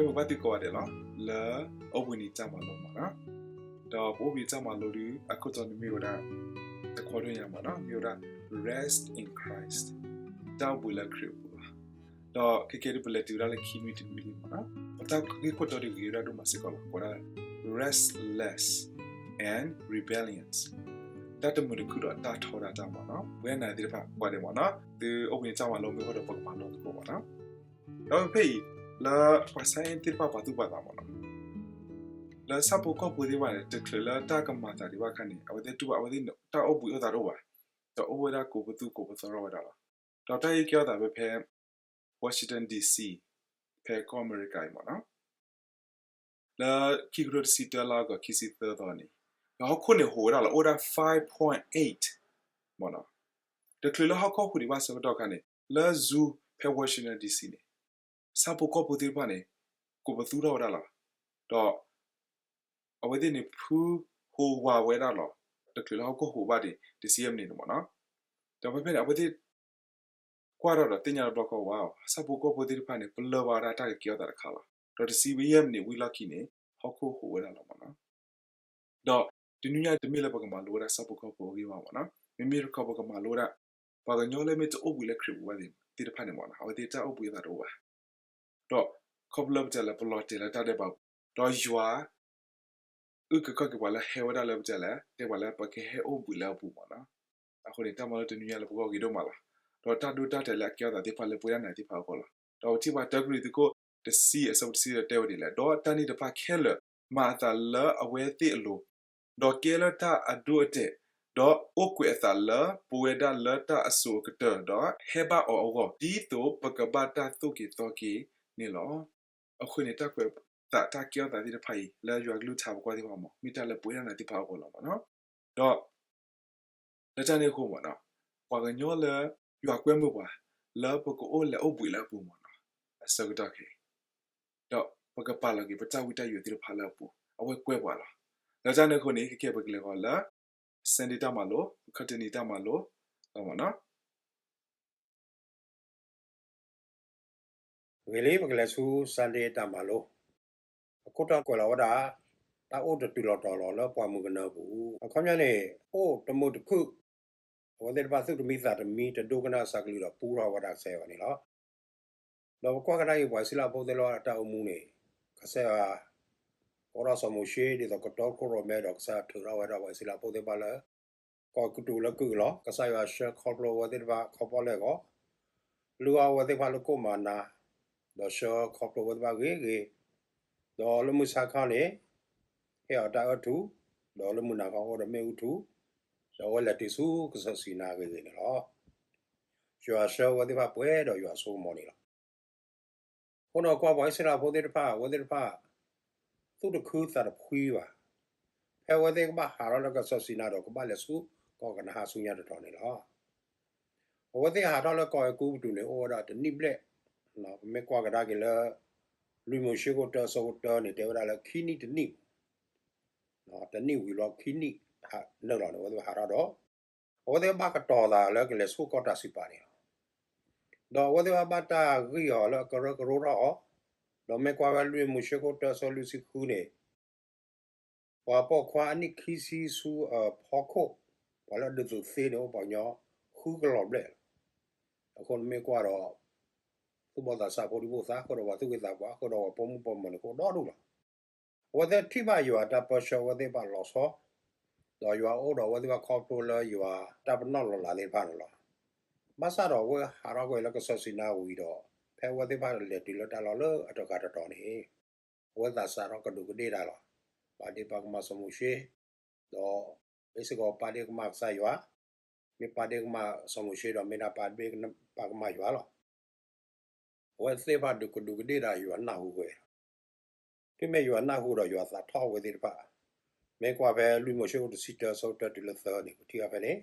ပဘၣ်သံကွၢ်ဝဲဒၣ်လီၤ, လၢအိၣ်ဘှံးနံၤတၢ်မၤလိမ့ၢ်နီၤ, ဒီးပအိၣ်ဘှံးနံၤတၢ်မၤလိဒီး အခိၣ်တီန့ၣ်မ့ၢ်ဝဲဒၣ် တခီဒိၣ်ညါမ့ၢ်နီၤ, မ့ၢ်ဝဲဒၣ် Rest in Christ, တၢ်အိၣ်ဘှံးလၢခရံာ်အပူၤလီၤ. ဒီးခဲကဲဒ်ပလဲၤတုၤဝဲဒၣ်လၢခံနွံတနွံလံမ့ၢ်နီၤ, ပတၢ်ဂ့ၢ်ခိၣ်တီဒ်ဂ့ၤဝဲဒၣ်ဒိၣ်မးစ့ၢ်ကီးလီၤ, ကိးဒၣ် restless and rebellions, တၢ်တမုာ်တခုဒီးတၢ်ထီဒါတၢ်မ့ၢ်နီၤ, ပဝဲနၤသ့ၣ်တဖၣ်ကွၢ်ဒဲးမ့ၢ်နီၤ, သုအိၣ်ဘှံးနံၤတၢ်မၤလိမ့ၢ်အိၣ်ဒီးပကမၤလိသကိးမ့ၢ်နီၤ. ဒီးဖဲအံၤ လၢပှၤဆါသ့ၣ်တဖၣ်ပှၤသူၣ်ပှၤသးမ့ၢ်နီၤ, လၢဆၣ်ဖိကီၢ်ဖိသ့ၣ်တဖၣ်န့ၣ် တချုးလၢတၢ်ကမၤသးဒံးဘၣ်အခါန့ၣ် အဝဲသ့ၣ်တူၢ်ဘၣ် အဝဲသ့ၣ်တၢ်အိၣ်ဘှံးအိၣ်သးတအိၣ်ဘၣ်, ဒီးအိၣ်ဝဲဒၣ်ကိးပသူကိးပသီထီၣ်ဝဲဒၣ်လီၤ. ဒီးတၢ်အံၤကဲထီၣ်သးဖဲဖဲ Washington D C ဖဲကီၢ်အမဲရကၤအံၤမ့ၢ်နီၤ, လၢခံကထိတဆံတၢလါအီကူးခံဆံသၢသီန့ၣ်, ဒီးဟီၣ်ခိၣ်န့ၣ်ဟူးဝဲဒၣ်လီၤ, အိၣ်ဝဲဒၣ် five point eight မ့ၢ်နီၤ, တချုးလၢဟီၣ်ခိၣ်ဟူးဒံးဘၣ်ဆၢကတီၢ်အခါန့ၣ် လၢ zoo ဖဲ Washington D C န့ၣ် ဆၣ်ဖိကီၢ်ဖိသ့ၣ်တဖၣ်န့ၣ် ကိးပသူထီၣ်ဝဲဒၣ်လီၤ. ဒီးအဝဲသ့ၣ်န့ၣ် ဖုဟူးဝးဝဲဒၣ်လီၤ, တချုးလၢဟီၣ်ခိၣ်ဟူးဘၣ်ဒံး တဆံယဲၢ်မံးနံးန့ၣ်မ့ၢ်နီၤ. ဒီးဖဲဖဲန့ၣ် အဝဲသ့ၣ်ကွၢ်ထီၣ်ဒီးသ့ၣ်ညါတဘျီဃီဝဲ ဆၣ်ဖိကီၢ်ဖိသ့ၣ်တဖၣ်န့ၣ် ပလၢၢ်ဘၣ်ဝဲဒၣ်တၢ်ကကဲထီၣ်သးတခါလီၤ. ဒီးတဆံယဲၢ်မံးနံးဝံၤလီၢ်ခံန့ၣ် ဟီၣ်ခိၣ်ဟူးဝဲဒၣ်လီၤမ့ၢ်နီၤ. ဒီးတနွံညါတမ့ၢ်လၢပကမၤလိဝဲဒၣ်ဆၣ်ဖိကီၢ်ဖိအဂ့ၢ်ဘၣ်မ့ၢ်နီၤ, မ့မ့ၢ်တခီပကမၤလိဝဲဒၣ် ပှၤကညီလၢမ့ၢ်တအိၣ်ဘှံးလၢခရံာ်ပူၤဘၣ်သ့ၣ်တဖၣ်န့ၣ်မ့ၢ်နီၤ, အဝဲသ့ၣ်တၢ်အိၣ်ဘှံးအသးတအိၣ်ဘၣ်. ဒီးခီဖျိပတဲလဲၣ် ပလီၤတဲာ်လၢတၢ်ဒဲးဘးပူၤ, ဒီးယွၤ အုၣ်က့ၤခီၣ်က့ၤပှၤလၢဟဲဝဲဒၣ်လၢပတဲလဲၣ် တဲပှၤလၢပကဟဲအိၣ်ဘှံးလၢအပူၤမ့ၢ်နီၤ. အဃိန့ၣ် တၢ်မၤလိတနွံညါလၢပဂီၢ်ဂ့ၤဒိၣ်မးလီၤ. ဒီးတၢ်ဒိတၢ်တဲာ်လၢအကဲထီၣ်သးသ့ၣ်တဖၣ်လၢပဝဲဒၣ်နၤသ့ၣ်တဖၣ်အဂီၢ်လီၤ. ဒီးပထံၣ်ဘၣ်တၢကရံၣ်သူးခိၣ်တဆံအဆၢဖိတဆံဒီးတဲဝဲဒ်လဲၣ်, ဒီးတၢ်န့ၣ်တဖၣ်ခဲလၢာ်မၤအသးလၢအဝဲသ့ၣ်အလိၤ, ဒီးကဲလၢတၢ်အဒိအတဲာ်, ဒီးအိၣ်ကွဲးအသးလၢပဝဲဒၣ်လၢတၢ်အစိၤအကတၢၢ်, ဒီးဟဲဘၣ်အီၤအဂီၢ်, ဒ်သိးပကဘၣ်တၢ်သိၣ်က့ၤသီက့ၤန့ၣ်လီၤ. အဃိန့ၣ် တၢ်ကွဲးသးတၢ်ကဲထီၣ်သးသ့ၣ်တဖၣ်အံၤ လၢယွၤကလုၢ်ကထါပကွၢ်သ့ၣ်တဖၣ်မ့ၢ် မ့ၢ်တၢ်လၢပဝဲဒၣ်နၤသ့ၣ်တဖၣ်အဂီၢ်လီၤမ့ၢ်နီၤ. ဒီး လၢတၢ်န့ၣ်အဃိမ့ၢ်နီၤ ပှၤကညီလၢယွၤကွဲမုာ်ပှၤ လၢပကအိၣ်လဲၤအိၣ်ဘှံးလၢအပူၤမ့ၢ်နီၤ အဆၢကတီၢ်ခဲအံၤ ဒီးပကပာ်လီၤက့ၤပတၢ်ဝံတၢ်ယိးသ့ၣ်တဖၣ်လၢအပူၤ အဝဲကွဲပှၤလီၤ. လၢတၢ်န့ၣ်အဃိန့ၣ် ခဲကဲပကလဲၤဃီၤလၢ Sunday တၢ်မၤလိ အခီၣ်တနံၤတၢ်မၤလိ လီၤမ့ၢ်နီၤ. ဂ့ၤလံ ပကလဲၤဆူ Sunday တၢ်မၤလိ အခိၣ်တီကွဲးလီၤဝဲဒၣ် တၢ်အိၣ်တတုၤလီၤတီၤလီၤလၢပှၢ်မုၢ်ကနၢအပူၤ အခီပညီန့ၣ် အိၣ်တမုာ်တခုၣ် အဝဲသ့ၣ်တဖၣ်သူၣ်တမံသးတမံ တဒိကနၣ်အသးကလုၢ်ဒီးပူထီၣ်ဝဲဒၣ်ကစၢ်ယွၤန့ၣ်လီၤ. ဒီးပကွၢ်ကဒါက့ၤပှၤအံၣ်စရ့လးဖိသ့ၣ်တဖၣ်အတၢ်အိၣ်မူန့ၣ် ကစၢ်ယွၤ ကိးထီၣ်စီၤမိၤၡ့ ဒ်သိးကတီခိၣ်ရိၣ်မဲဒီး ကစၢ်ယွၤထုးထီၣ်ဝဲဒၣ်ပှၤအံၣ်စရ့လးဖိသ့ၣ်တဖၣ်လၢ ကီၢ်ကတုၤလၢကုၢ်အလီၢ် ကစၢ်ယွၤဆှၢခီဖျိဝဲသ့ၣ်တဖၣ်ခီဖျိလၢအဂီၢ် လုၢ်အီၣ်ဝဲသ့ၣ်တဖၣ်လၢကိၣ်မၤနၤ ဒီးဆှၢခီဖျိဝဲသ့ၣ်တဖၣ်ဂ့ၤဂ့ၤ ဒီးလၢမုၢ်ဆါခီန့ၣ် ဟ့ၣ်အီၤတၢ်အၢထူၣ် ဒီးလၢမုၢ်နၤခီအိၣ်ဒီးမ့ၣ်အူထူၣ် ဒီးအဝဲလဲၤတုၤဆူကစၢၢ်စံၤနါဂ့ၤဂ့ၤန့ၣ်လီၤ. ယွၤဆှၢဝဲသ့ၣ်တဖၣ်ပှဲၤဒီးယွၤအစိကမီၤန့ၣ်လီၤ. အဃိဒီးကွၢ်ပှၤအံၣ်စရ့လးဖိသ့ၣ်တဖၣ် အဝဲသ့ၣ်တဖၣ် သူၣ်တခုသးတဖှံဘၣ်. ဖဲအဝဲသ့ၣ်ကဘၣ်ဟးထီၣ်လၢကစၢၢ်စံၤနါဒီးကဘၣ်လဲၤဆူကီၢ်ကနၤအၣ်ဆူညါတတီၤန့ၣ်လီၤ. အဝဲသ့ၣ်ဟးထီၣ်လၢကီၢ်အဲၤကူပတူးန့ၣ် အိၣ်ဝဲဒၣ်တနံၣ်ဘျဲၣ်, ပမ့ၢ်ကွၢ်ကဒါက့ၤလၢ လွံၢ်မိၤၡ့ခိၣ်တၢအဆၢဖိတၢန့ၣ် တဲဝဲဒၣ်လၢခံနံၣ်တနံၣ် တနံၣ်ဝံၤလီၤခံနံၣ်နုာ်လီၤန့ၣ် အဝဲသ့ၣ်ဟးထီၣ်ဒီး အဝဲသ့ၣ်ဘၣ်ကတီၤသးလၢကလဲၤဆူကီၢ်တၢ်စံးပာ်န့ၣ်လီၤ. ဒီးအဝဲသ့ၣ်ဘၣ်ဘၣ်တၢ်ဂံၢ်အီၤလၢအကရၢကရိထီၣ်အီၤ, ဒီးမ့ၢ်ကွၢ်ဝဲလွံၢ်မိၤၡ့ခိၣ်တၢအဆၢလွံၢ်ဆံဃုန့ၣ် ပှၤပိာ်ခွါအနံၣ်ခံဆံဆူအဖီခိၣ် ပှၤလၢအဒုးသုးသ့န့ၣ် အိၣ်ပှၤကညီဃုကလီၤဘျဲၣ်လီၤ. အဃိန့ၣ်မ့ၢ်ကွၢ်ဒီး သူၣ်ဘီၣ်သးစၢ်ဖိဒံဖိသၣ် ဃုာ်ဒီးပှၤသူၣ်က့သးပှၢ် ဃုာ်ဒီးပှၤပိာ်မုၣ်ပိာ်မၢၤန့ၣ် ကအိၣ်ဒီဒူၣ်လီၤ. အဝဲသ့ၣ်ထံၣ်ဘၣ်ယွၤတၢ်ပၢဆှၢအဝဲသ့ၣ်တဖၣ်လီၤဆီ ဒီးယွၤအိၣ်ဒီးအဝဲသ့ၣ်တဖၣ်ခီဖျိလၢယွၤတၢ်ပနီၣ်လီၤလးသ့ၣ်တဖၣ်န့ၣ်လီၤ. ဘၣ်ဆၣ်ဒီးအဝဲဟးထီၣ်ကွံာ်လၢကစၢၢ်စံၤနါဝံၤဒီး ဖဲအဝဲသ့ၣ်တဖၣ်လဲၤတုၤလၢတၢ်လီၢ်လၢအတဂၤတတီၤန့ၣ် အဝဲသးစၢ်ထီၣ်ကဒူးကဒ့ၣ်တၢ်လီၤ. ပာ်ဒ့ၣ်ပာ်ကမၣ်စီၤမိၤၡ့ ဒီး ဘၣ်စ့ၢ်ကီးပာ်ဒ့ၣ်ကမၣ်ကစၢ်ယွၤ, မ့ၢ်ပာ်ဒ့ၣ်ကမၣ်စီၤမိၤၡ့ဒီး မ့ၢ်ဒၣ်ပာ်ဒ့ၣ်ပာ်ကမၣ်ယွၤလီၤ. အဝဲသ့ၣ်တဖၣ်ဒုးကဒူးကဒ့ၣ်တၢ် ယွၤနၢ်ဟူဝဲလီၤ. တုၤမ့ၢ်ယွၤနၢ်ဟူဒီးယွၤသးထီၣ်အဝဲသ့ၣ်တဖၣ်, မ့ၢ်ကွၢ်ဖဲလွံၢ်မိၤၡ့ခိၣ်တဆံတၢအဆၢတၢတုၤလၢသၢန့ၣ် ပထံၣ်ဘၣ်ဖဲန့ၣ်,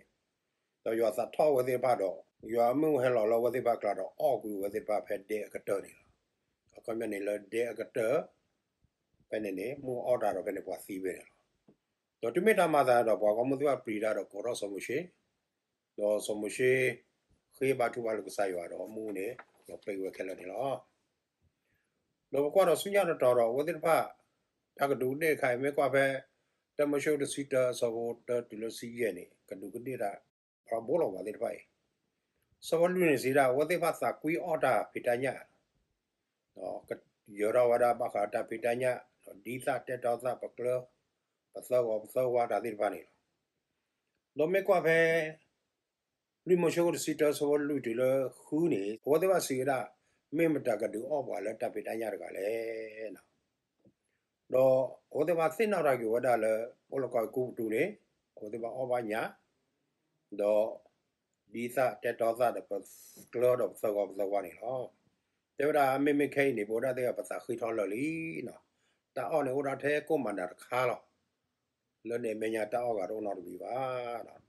ဒီးယွၤသးထီၣ်အဝဲသ့ၣ်တဖၣ်ဒီး ယွၤအမုၢ်ဟဲလီၤလၢအဝဲသ့ၣ်တဖၣ်အကျါဒီး အီၣ်ကွံာ်အဝဲသ့ၣ်တဖၣ်ဖဲဒဲအကတၢၢ်န့ၣ်လီၤ. အခီပညီန့ၣ်လၢဒဲအကတၢၢ် ဖဲန့ၣ်န့ၣ် မ့ၢ်အီၣ်တၢ်ဒီးဖဲန့ၣ်ပှၤသံဖဲန့ၣ်လီၤ. ဒီးတုၤမ့ၢ်တၢ်မၤသးဒီး ပှၤဂီၢ်မုၢ်သ့ၣ်တဖၣ်ပျံၤတၢ်ဒီးကိးထီၣ်စီၤမိၤၡ့, ဒီးစီၤမိၤၡ့ ဃ့ဘါထုကဖၣ်လၢကစၢ်ယွၤဒီးမူန့ၣ် ဒီးပှ့ၤဝဲခဲလၢာ်န့ၣ်လီၤ. ဒီးပကွၢ်ဒီးဆူညါတတီၤဒီး အဝဲသ့ၣ်တဖၣ် တၢ်ကဒူးကဒ့ၣ်တခါအံၤ မ့ၢ်ကွၢ်ဖဲ တၢမိၤၡ့တဆံတၢ ဆၢဖိတၢတုၤလၢဆံယဲၢ်န့ၣ် ကဒူးကဒ့ၣ်တၢ် ပှၤဘိလီၤပှၤသ့ၣ်တဖၣ်အံၤ, ဆၢဖိလွံၢ်န့ၣ်စံးဒၣ် အဝဲသ့ၣ်တဖၣ်သးကွံအီၣ်တၢ်ဖံးတၢ်ညၣ် ယၢၤထီၣ်ဝဲဒၣ်ဘၣ်ဃးတၢ်ဖံးတၢ်ညၣ်, ဒ်သၣ်တဲာ်တီသၣ် ပကျၢၤ ပသၢဂီၤပသၢဝါတၢ်သ့ၣ်တဖၣ်န့ၣ်လီၤ. ဒီးမ့ၢ်ကွၢ်ဖဲ လွံၢ်မိၤၡ့တဆံတၢ ဆၢဖိလွံၢ်တုၤလၢဃုန့ၣ် အဝဲသ့ၣ်ဘၣ်စံးဝဲဒၣ် မ့ၢ်မတၤကဒုးအီၣ်ပှၤလၢတၢ်ဖံးတၢ်ညၣ်တဂၤလဲၣ်. ဒီးအဝဲသ့ၣ်ဘၣ်သ့ၣ်နီၣ်ထီၣ်က့ၤဝဲဒၣ်လၢ အိၣ်လၢကီၢ်အဲၤကူပတူးန့ၣ် အဝဲသ့ၣ်ဘၣ်အီၣ်ဘၣ်ညၣ်, ဒီး ဒ်သၣ်တဲာ်တီသၣ်ဒီးပကျၢၤဒီးပသၢဂီၤပသၢဝါန့ၣ်လီၤ. တဲဝဲဒၣ်မ့မ့ၢ်ခဲအံၤန့ၣ် ပဝဲဒၣ်သ့ၣ်တဖၣ်ပသးဃ့ထီၣ်လၢာ်လံနီၤ. တၢ်အီၣ်န့ၣ်အိၣ်ဒၣ်ထဲကိၣ်မၤနၤတခါလီၤ. လၢန့ၣ်အမဲာ်ညါတၢ်အီၣ်ဂၤတအိၣ်နီတမံၤဘၣ်.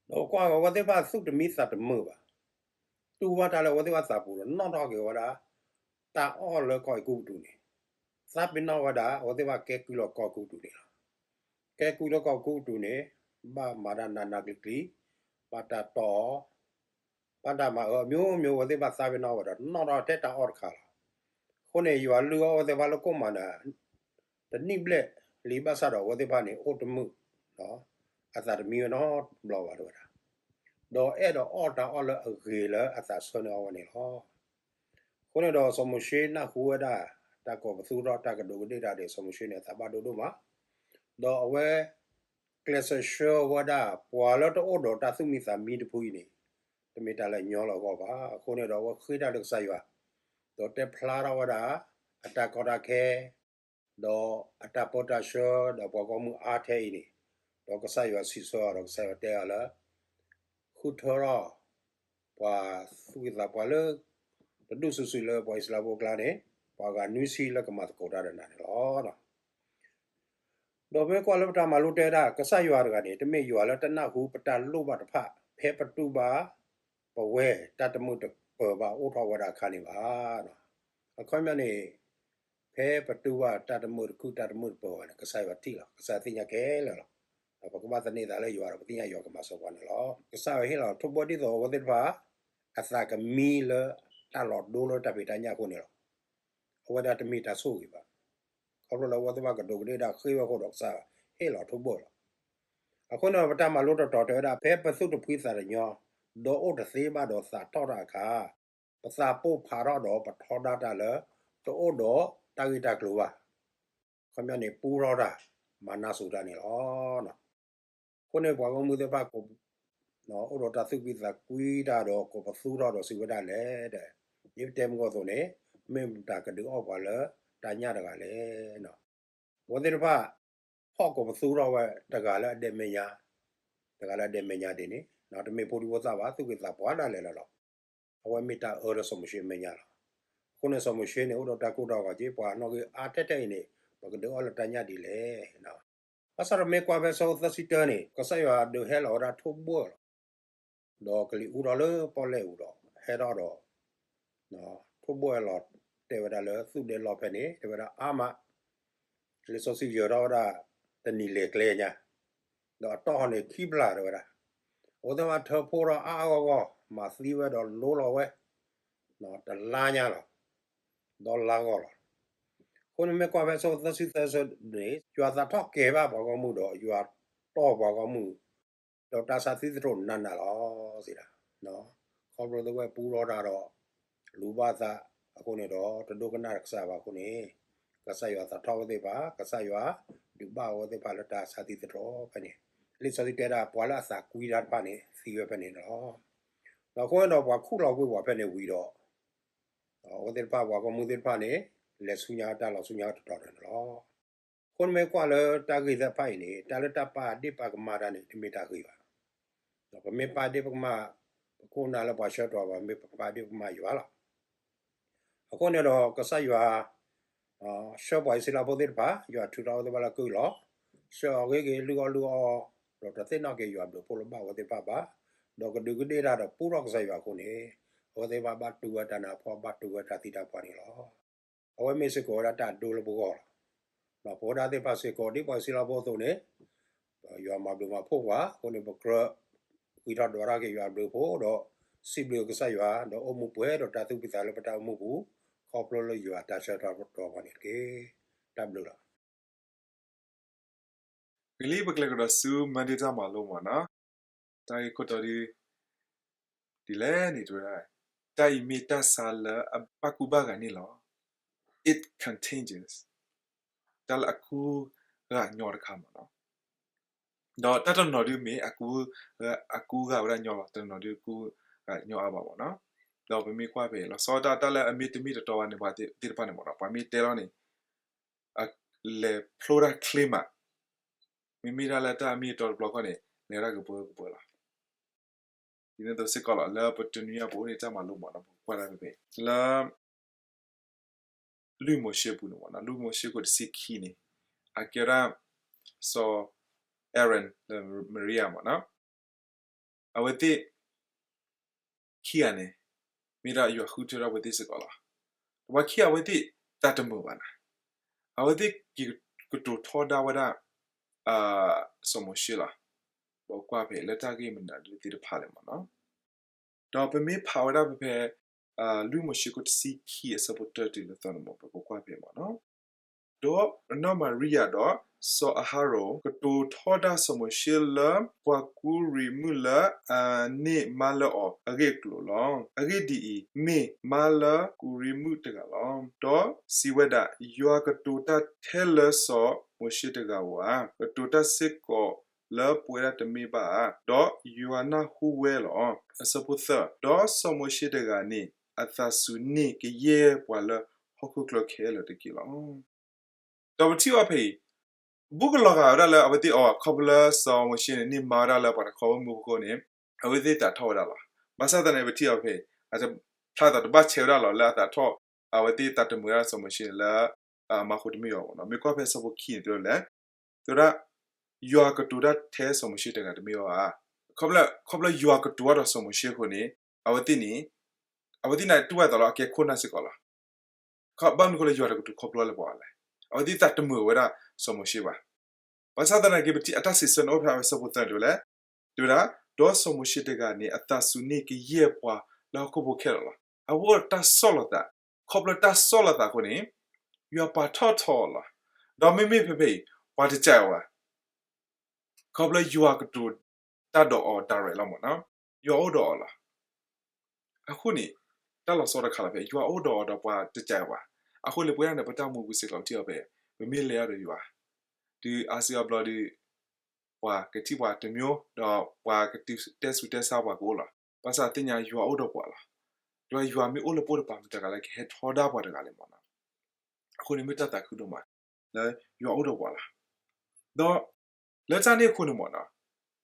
ဒီးကွၢ်ဝဲသ့ၣ်တဖၣ်သူၣ်တမံသးတမုာ်ဘၣ်. တူၢ်ဘၣ်တၢ်လၢအဝဲသ့ၣ်တဖၣ်သးပူၤဒီးနီၣ်ထီၣ်က့ၤဝဲဒၣ် တၢ်အီၣ်လၢကီၢ်အဲၤကူပတူးန့ၣ် သးပ့ၤနီၣ်ဝဲဒၣ် အဝဲသ့ၣ်တဖၣ်ကဲကုၢ်လၢကီၢ်အဲၤကူပတူးန့ၣ်လီၤ. ကဲကုၢ်လၢကီၢ်အဲၤကူပတူးန့ၣ် ဘၣ်မၤတၢ်နးနးကျံၤကျံၤ, ဘၣ်တၢ်တီၢ်အီၤ, ဘၣ်တၢ်မၤအၢအီၤ မျိုးမျိုး အဝဲသ့ၣ်တဖၣ်သးပ့ၤနီၣ်ဝဲဒီးနီၣ်ထီၣ်ထဲတၢ်အီၣ်တခါလီၤ. အဃိန့ၣ် ယွၤလုၢ်အီၣ်အဝဲသ့ၣ်တဖၣ်လၢကိၣ်မၤနၤ တနံၣ်ဘျဲၣ်လံဘၣ်ဆၣ်ဒီးအဝဲသ့ၣ်တဖၣ်န့ၣ် အိၣ်တမုာ်, အသးတမံဝဲနီတဘျီဘၣ်တဲဝဲဒၣ်. ဒီးအဲၣ်ဒိးအီၣ်တၢ်အီၣ်လၢအဂ့ၤလၢအသးဆၢန့ၢ်အီၤဝဲန့ၣ်လီၤ. အဃိန့ၣ်ဒီး စီၤမိၤၡ့နၢ်ဟူဝဲဒၣ် တၢ်ကိးပသူထီၣ်တၢ်ကဒူးကဒ့ၣ်တၢ်ဒီး စီၤမိၤၡ့န့ၣ် အသးဘၣ်ဒိဒိၣ်မး, ဒီးအဝဲ ကျဲးစၢးဆှၢဝဲဒၣ် ပှၤလၢတအိၣ်ဒီးတၢ်သူၣ်မံသးမံတဖုအံၤန့ၣ် တမ့ၢ်တၢ်လၢညီလၢအဂီၢ်ဘၣ်. အဃိန့ၣ်ဒီးအဝဲဃ့တၢ်လၢကစၢ်ယွၤ, ဒီးတဲဖျါထီၣ်ဝဲဒၣ် အတၢ်ကီတၢ်ခဲ ဒီးအတၢ်ပၢတၢ်ဆှၢ ဒီးပှၤဂီၢ်မုၢ်အါထဲအံၤန့ၣ်, ဒီးကစၢ်ယွၤစံးဆၢအီၤဒီးကစၢ်ယွၤတဲအီၤလၢ ဃုထၢထီၣ် ပှၤသူၣ်က့သးပှၢ်လၢ တဒူၣ်စုာ်စုာ်လၢပှၤအံၣ်စရ့လးဖိအကျါန့ၣ် ပှၤဂၤနွံဆံလၢကမၤသကိးတၢ်ဒီးနၤန့ၣ်လီၤ. ဒီးမ့ၢ်ကွၢ်လၢပတၢ်မၤလိတဲဝဲဒၣ် ကစၢ်ယွၤတဂၤန့ၣ် တမ့ၢ်ယွၤလၢတနၢ်ဟူပတၢ်လိၣ်ဘၣ်တဖၣ် ဖဲပတူၢ်ဘၣ်ပဝဲတၢ်တမုာ်တပၢၤဘၣ်အိၣ်ထီၣ်ဝဲဒၣ်အခါန့ၣ်ဘၣ်. အခီပညီန့ၣ် ဖဲပတူၢ်ဘၣ်တၢ်တမုာ်တခုၣ်တၢ်တမုာ်တပၢၤဘၣ်န့ၣ် ကစၢ်ယွၤထံၣ်လီၤ, ကစၢ်ယွၤသ့ၣ်ညါခဲလၢာ်လီၤ. ဒီးပကဘၣ်သန့ၤသးလၢယွၤဒီး ပသ့ၣ်ညါယွၤကမၤစၢၤပှၤန့ၣ်လီၤ. ကစၢ်ယွၤဟ့ၣ်လီၤထိၣ်ဘှီၣ်ဒ်သိးအဝဲသ့ၣ်တဖၣ် အသးကမံလၢတၢ်လီၤဒိလၢတၢ်ဖံးတၢ်ညၣ်အဃိန့ၣ်လီၤ. အဝဲဒၣ်တမ့ၢ်တၢ်ဆိၣ်ဂ့ၤဘၣ်. ခီဖျိလၢအဝဲသ့ၣ်တဖၣ်ကဒူးကဒ့ၣ်တၢ်ဃ့ဝဲအဃိဒီးကစၢ်ယွၤဟ့ၣ်လီၤထိၣ်ဘှီၣ်လီၤ. အဃိန့ၣ်ဒီး ပတၢ်မၤလိတတီၤတဲဝဲဒၣ် ဖဲပသူၣ်တဖှံသးတညီ, ဒီးအိၣ်တသ့ဘၣ်ဒီးသးထီၣ်တၢ်အခါ, ပသးပိာ်ဖးထီၣ်ဒီးပထီဒါတၢ်လၢ တအိၣ်ဒီးတၢ်ဂ့ၢ်တၢ်ကျိၤဘၣ်. ခီပညီန့ၣ် ပူထီၣ်တၢ်, မၤနၢ်ဆူၣ်တၢ်န့ၣ်လီၤ. အဃိန့ၣ် ပှၤဂီၢ်မုၢ်သ့ၣ်တဖၣ် အိၣ်ဒီးတၢ်သူၣ်ဖှံသးကွံတၢ်ဒီး ကိးပသူထီၣ်ဒီးစံးဝဲဒၣ်လဲၣ်ဒီး, ဒ်ပတဲမုၢ်ဂီၢ်အသိးန့ၣ် မ့ၢ်မတၤကဒုးအီၣ်ပှၤလၢတၢ်ညၣ်တဂၤလဲၣ်. အဝဲသ့ၣ်တဖၣ် ဖီၣ်ကိးပသူထီၣ်ဝဲတဂၤလၢအဒဲမဲာ်ညါ, တဂၤလၢအဒဲမဲာ်ညါဒ်န့ၣ် တမ့ၢ်ဖိဒံဖိသၣ်ဘၣ် သူၣ်ဖှံသးပှၢ်ဒၣ်လဲာ်လီၤ. အဝဲမ့ၢ်တၢ်အၢလၢစီၤမိၤၡ့အမဲာ်ညါလီၤ. အဃိန့ၣ် စီၤမိၤၡ့န့ၣ် အိၣ်ဒီးတၢ်ကိၢ်တၢ်ဂီၤက့ၤ ပှၤနီၣ်ဂံၢ်အါထဲထဲအံၤန့ၣ် ပကဒုးအီၣ်လၢတၢ်ညၣ်ဒ်လဲၣ်. ဘၣ်ဆၣ်ဒီးမ့ၢ်ကွၢ်ဖဲဆၢဖိသၢဆံတၢန့ၣ် ကစၢ်ယွၤဒုးဟဲလီၤဝဲဒၣ်ထိၣ်ဘှီၣ်လီၤ. ဒီးကလံၤအူထီၣ်လၢပီၣ်လဲၣ်အူဒီး ဟဲထီၣ်ဒီး ထိၣ်ဘှီၣ်လီၤတဲာ်ဝဲဒၣ်လၢသူၣ်ဒဲလီၢ်ဖဲန့ၣ် တဲဝဲဒၣ်အါမး, လံာ်စီဆှံယၢၤထီၣ်ဝဲဒၣ် တနံၤလဲၤကျဲညါ, ဒီးအတီၢ်ဟီၣ်န့ၣ်ခံဖျၢၣ်တဲဝဲဒၣ်, အဝဲသ့ၣ်တဖၣ်ထၢဖှိၣ်ထီၣ်အါအါဂီၢ်ဂီၢ် မၤသံဝဲဒီးလိလီၤဝဲ တလါညါလီၤ. ဒီးလါဂီၢ်လီၤ. အဃိန့ၣ်မ့ၢ်ကွၢ်ဖဲဆၢဖိသၢဆံသၢဆၢန့ၣ် ယွၤသးထီၣ်ကဲၤဘၣ်ပှၤဂီၢ်မုၢ်ဒီး ယွၤတီၢ်ပှၤဂီၢ်မုၢ် ဒီးတၢ်ဆါသံသတြိာ်နးနးလီၤစံးဒၣ်. ခီဖျိလၢဝဲပူထီၣ်တၢ်ဒီး လူၤဘၣ်သးအဃိန့ၣ်ဒီး တဒိကနၣ်ကစၢ်ယွၤဘၣ်အဃိန့ၣ် ကစၢ်ယွၤသးထီၣ်ဝဲသ့ၣ်တဖၣ်, ကစၢ်ယွၤဒုးဘၣ်ဝဲသ့ၣ်တဖၣ်လၢတၢ်ဆါသံသတြိာ်ဖဲန့ၣ်, လံာ်စီဆှံတဲဒၣ် ပှၤလၢအသးကွံတၢ်တဖၣ်န့ၣ် သံဝဲဖဲန့ၣ်န့ၣ်လီၤ. ဒီးအဃိန့ၣ်ဒီး ပှၤခူၣ်လီၤကွံာ်ပှၤဖဲန့ၣ်ဝံၤဒီး အဝဲသ့ၣ်တဖၣ် ပှၤဂီၢ်မုၢ်သ့ၣ်တဖၣ်န့ၣ် လဲၤဆူညါတၢ်လီၤဆူညါတတီၤန့ၣ်လီၤ. အဃိန့ၣ်မ့ၢ်ကွၢ်လၢတၢ်ဂ့ၢ်သ့ၣ်တဖၣ်အံၤန့ၣ် တၢ်လၢတၢ်ပာ်ဒ့ၣ်ပာ်ကမၣ်တၢ်န့ၣ် တမ့ၢ်တၢ်ဂ့ၤဘၣ်. ပမ့ၢ်ပာ်ဒ့ၣ်ပာ်ကမၣ် ပခိၣ်ပနၢ်လၢပှၤဆှၢတွၤပှၤ မ့ၢ်ပပာ်ဒ့ၣ်ပာ်ကမၣ်ယွၤလီၤ. အဃိန့ၣ်ဒီး ကစၢ်ယွၤ ဆှၢပှၤအံၣ်စရ့လးဖိသ့ၣ်တဖၣ် ယွၤထုးထီၣ်ဝဲသ့ၣ်တဖၣ်လၢကုၢ်လီၤ. ဆှၢအီၤဂ့ၤဂ့ၤ လုၢ်အီၣ်လုၢ်အီအီၤ ဒီးတသ့ၣ်နီၣ်က့ၤယွၤဘျုးဖှိၣ်လၢဘၣ်ဝဲသ့ၣ်တဖၣ်ဘၣ်. ဒီးကဒုးကဒ့ၣ်တၢ်ဒီးပူထီၣ်ကစၢ်ယွၤအဃိန့ၣ် အဝဲသ့ၣ်တဖၣ်ဘၣ်တူၢ်ဝဲတၢ်နးဖှီၣ် ဘၣ်တူၢ်ဝဲတၢ်သံတၢ်ပှၢ်န့ၣ်လီၤ. အဝဲမ့ၢ်စ့ၢ်ကီးဝဲဒၣ်တၢ်ဒိလၢပဂီၢ်လီၤ. ပဝဲဒၣ်သ့ၣ်တဖၣ်စ့ၢ်ကီးဒ်ပှၤအံၣ်စရ့လးဖိအသိးန့ၣ် ယွၤမၤဘျုးမၤဖှိၣ်ပှၤအဃိန့ၣ် ပကြၢး ဃ့ထီၣ်ဒွးထီၣ်က့ၤယွၤအဘျုးအဖှိၣ်ဒီး စံးဘျုးကစၢ်ယွၤ ဒီးအိၣ်မူပှဲၤဒီးတၢ်သူၣ်ဖှံသးညီလၢပတၢ်အိၣ်မူပူၤ ခီဖျိလၢယွၤတၢ်ဆၢကတီၢ်တတီၤပှၤန့ၣ်တက့ၢ်. တၢ်ဘျုးလီၤ. ဂ့ၤလံ ပကလဲၤကဒီးဆူ Monday တၢ်မၤလိမ့ၢ်နီၤ, တၢ်ဂ့ၢ်ခိၣ်တီဒု ဒ်လဲၣ်န့ၣ်တဲဝဲဒၣ်, တၢ်အံၤမ့ၢ်တၢ်ဆါလၢအဘၣ်ကူဘၣ်ဂာ်န့ၣ်လီၤ. It contagious, တၢ်လၢအကူဂာ်ညီတခါမ့ၢ်နီၤ. ဒီးတၢ်တနီၤဒုမ့ၢ် အကူဂာ်ဝဲဒၣ်ညီလီၤ, တနီၤဒုကူဂာ်ညီအါဘၣ်မ့ၢ်နီၤ. ဒီးပမ့ၢ်ကွၢ်ဖဲ လီၤဆီဒၣ်တၢ် တၢ်လၢအမ့ၢ်တမ့ၢ်တတီဘၣ်န့ၣ် ပှၤသ့ၣ်တဖၣ်န့ၣ်မ့ၢ်နီၤ, ပှၤမ့ၢ်တဲလီၤန့ၣ် လဲၤဖျိတၢ်ချ့မး, မ့မ့ၢ်ဒၣ်လၢတၢ်မ့ၢ်တတီတဘျီဃီန့ၣ် လဲၤဒၣ်ကပၢကပၢလီၤ. ဒ်န့ၣ်အသိးစ့ၢ်ကီးလီၤ, လၢပတနွံအံၤပအိၣ်န့ၣ်တၢ်မၤလိမ့ၢ်နီၤ, ပကွၢ်ဒၣ်ဖဲဖဲ လၢ လွံၢ်မိၤၡ့ပူၤန့ၣ်မ့ၢ်နီၤ, လွံၢ်မိၤၡ့ခိၣ်တဆံခံန့ၣ် အကဲဒၣ် စီၤ Aaron လၢ Miriam မ့ၢ်နီၤ, အဝဲသ့ၣ် ခံဂၤန့ၣ် မ့ၢ်ဒၣ်ယွၤဃုထၢထီၣ်အဝဲသ့ၣ်စ့ၢ်ကီးလီၤ. ပှၤခံဂၤအဝဲသ့ၣ်သးတမုာ်ဘၣ်နီၤ, အဝဲသ့ၣ်က့ၤကတိၤထီဒါဝဲဒၣ် စီၤမိၤၡ့လီၤ. ပကွၢ်ဖဲလၢတၢ်ဂ့ၢ်မနုၤဒ်သ့ၣ်တဖၣ်လဲၣ်မ့ၢ်နီၤ. ဒီးပမ့ၢ်ဖးဝဲဒၣ်ဖဲဖဲ လွံၢ်မိၤၡ့ခိၣ်တဆံခံအဆၢဖိတၢတုၤလၢသၢန့ၣ်မ့ၢ် ပကကွၢ်ဖဲမ့ၢ်နီၤ, ဒီးနီၢ်မၤရံယၤဒီး စီၤအၤဟရိၣ် ကတိၤထီဒါစီၤမိၤၡ့လၢ ပှၤကူရံမုၣ်လၢအန့ၢ်မါလၢအီၤအဂ့ၢ်အကျိၤလီၤ. အဂ့ၢ်ဒ်အံၤ, မ့ၢ်မါလၢကူရံမုၣ်တဂၤလီၤ. ဒီးစံးဝဲဒၣ်, ယွၤကတိၤတၢ်ထဲလၢစီၤမိၤၡ့တဂၤဧိၤဧါ, ကတိၤတၢ်စ့ၢ်ကီးလၢပဝဲဒၣ်တမ့ၢ်ဘၣ်ဧါ, ဒီးယွၤနၢ်ဟူဝဲလီၤ. အဆၢဖိသၢ, ဒီးစီၤမိၤၡ့တဂၤန့ၣ် အသးစူၤန့ၢ်ကယဲၢ်ပှၤလၢဟီၣ်ခိၣ်ချၢခဲလၢာ်တက့ၢ်လီၤ. ဒီးပထံၣ်အီၤဖဲအံၤ, ဘူးကလီၤဂာ်ဝဲဒၣ်လၢအဝဲသ့ၣ်အီၤ ခီဖျိလၢစီၤမိၤၡ့န့ၣ် န့ၢ်မါဝဲဒၣ်လၢပှၤတခီဘီမုၢ်အဃိန့ၣ် အဝဲသ့ၣ်သးထီၣ်ဝဲဒၣ်လီၤ. ဘၣ်ဆၣ်သနာ်က့ ပထံၣ်အီၤဖဲ အတဖျါသးတဘၣ်ဆဲးဝဲဒၣ်လီၤ လၢအသးထီၣ် အဝဲသ့ၣ်သးတမုာ်ဝဲဒၣ်စီၤမိၤၡ့န့ၣ်လၢ မါဃိတမ့ၢ်အီၤမ့ၢ်နီၤ. မ့ၢ်ကွၢ်ဖဲဆၢဖိခံန့ၣ်တဲဝဲလဲၣ်, တဲဝဲဒၣ် ယွၤကတိၤတၢ်ထဲစီၤမိၤၡ့တဂၤတမ့ၢ်အီၤဧါ. ခီဖျိ ခီဖျိယွၤကတိၤဘၣ်ဒီးစီၤမိၤၡ့အဃိန့ၣ် အဝဲသ့ၣ်န့ၣ် အဝဲသ့ၣ်န့ၣ်တူၢ်ဘၣ်သးလီၤ အကဲခိၣ်နၢ်စ့ၢ်ကီးလီၤ. ဘၣ်မနုၤအဃိလၢယွၤတကတိၤခီဖျိလၢပှၤလဲၣ်. အဝဲသ့ၣ်သးတမုာ်ဝဲဒၣ်စီၤမိၤၡ့ဘၣ်. ဘၣ်ဆၣ်သနာ်က့ ပထံၣ်အတၢ်စံးဆၢန့ၣ်အိၣ်ဖဲအဝဲဆၢဖိသၢန့ၣ်တဲဝဲလဲၣ်, တဲဝဲဒၣ် ဒီးစီၤမိၤၡ့တဂၤန့ၣ် အသးစူၤန့ၢ်ကယဲၢ်ပှၤလၢဟီၣ်ခိၣ်ဖိခဲလၢာ်လီၤ. အဝဲအိၣ်ဒီးတၢ်ဆီၣ်လီၤသး, ခီဖျိတၢ်ဆီၣ်လီၤသးအဃိန့ၣ် ယွၤပာ်ထီၣ်ထီအီၤလီၤ. ဒီးမ့မ့ၢ်ဖဲဖဲအံၤ ပှၤတကးအီၤဘၣ် ခီဖျိယွၤကတိၤတၢ်ဒီးအီၤ direct လီၤမ့ၢ်နီၤ, ယွၤအိၣ်ဒီးအီၤလီၤ. အဃိန့ၣ် တၢ်လီၤဆီတခါလီၤဖဲ ယွၤအိၣ်ဒီးအီၤဒီးပှၤတကးအီၤဘၣ်. အဃိန့ၣ် ပဝဲဒၣ်န့ၣ် ပတၢ်မူပူၤစ့ၢ်ကီး ပထံၣ်အီၤဖဲ ပမ့ၢ်လဲၤအီၤဒီးယွၤ တုၤအါစုအါဘျီဒီး ပှၤကထံၣ်ပှၤတမျိုး ဒီးပှၤကတဲဆူးတဲဆါပှၤကအိၣ်လီၤ. ဘၣ်ဆၣ်သ့ၣ်ညါယွၤအိၣ်ဒီးပှၤလီၤ. ဒီးယွၤမ့ၢ်အိၣ်လၢပအိၣ်တပၤမတၤတဂၤလၢကဟဲထီဒါပှၤတဂၤလဲၣ်မ့ၢ်နီၤ. အဃိန့ၣ်မ့ၢ်တၢ်သးခုဒိၣ်မး လၢယွၤအိၣ်ဒီးပှၤလီၤ. ဒီး လၢတၢ်န့ၣ်အဃိန့ၣ်မ့ၢ်နီၤ,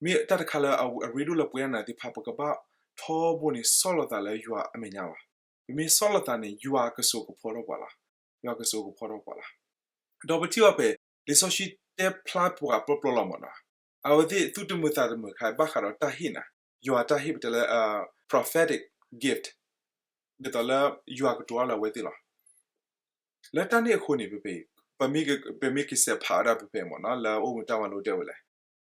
မ့ၢ်တၢ်တခါလၢအရ့ဒိၣ်လၢပဝဲဒၣ်နၤသ့ၣ်တဖၣ် ပကဘၣ်ထီဘိန့ၣ် ဆီၣ်လီၤသးလၢယွၤအမဲာ်ညါလီၤ. ပမ့ၢ်ဆီၣ်လီၤသးန့ၣ် ယွၤကစိာ်ကဖီထီၣ်ပှၤလီၤ. ယွၤကစိာ်ကဖီထီၣ်ပှၤလီၤ. ဒီးပထံၣ်ဘၣ်ဖဲ လံာ်စီဆှံတဲဖျါပှၤပျီပျီလီၤမ့ၢ်နီၤ, အဝဲသ့ၣ်သူၣ်တမုာ်သးတမုာ်ခါ ဘၣ်ဃးဒီးတၢ်ဟ့ၣ်နၤ, ယွၤတၢ်ဟ့ၣ်ပတဲလၢ prophetic gift ဒ်သိးလၢယွၤကတိၤအီၤလၢအဝဲသ့ၣ်လီၤ. လၢတၢ်န့ၣ်အဃိန့ၣ် ဖဲဖဲ ပမ့ၢ်ကစဲးဖးဝဲဒၣ်ဖဲဖဲမ့ၢ်နီၤ လၢအိၣ်မူတၢ်မၤလိတဲဝဲလဲၣ်,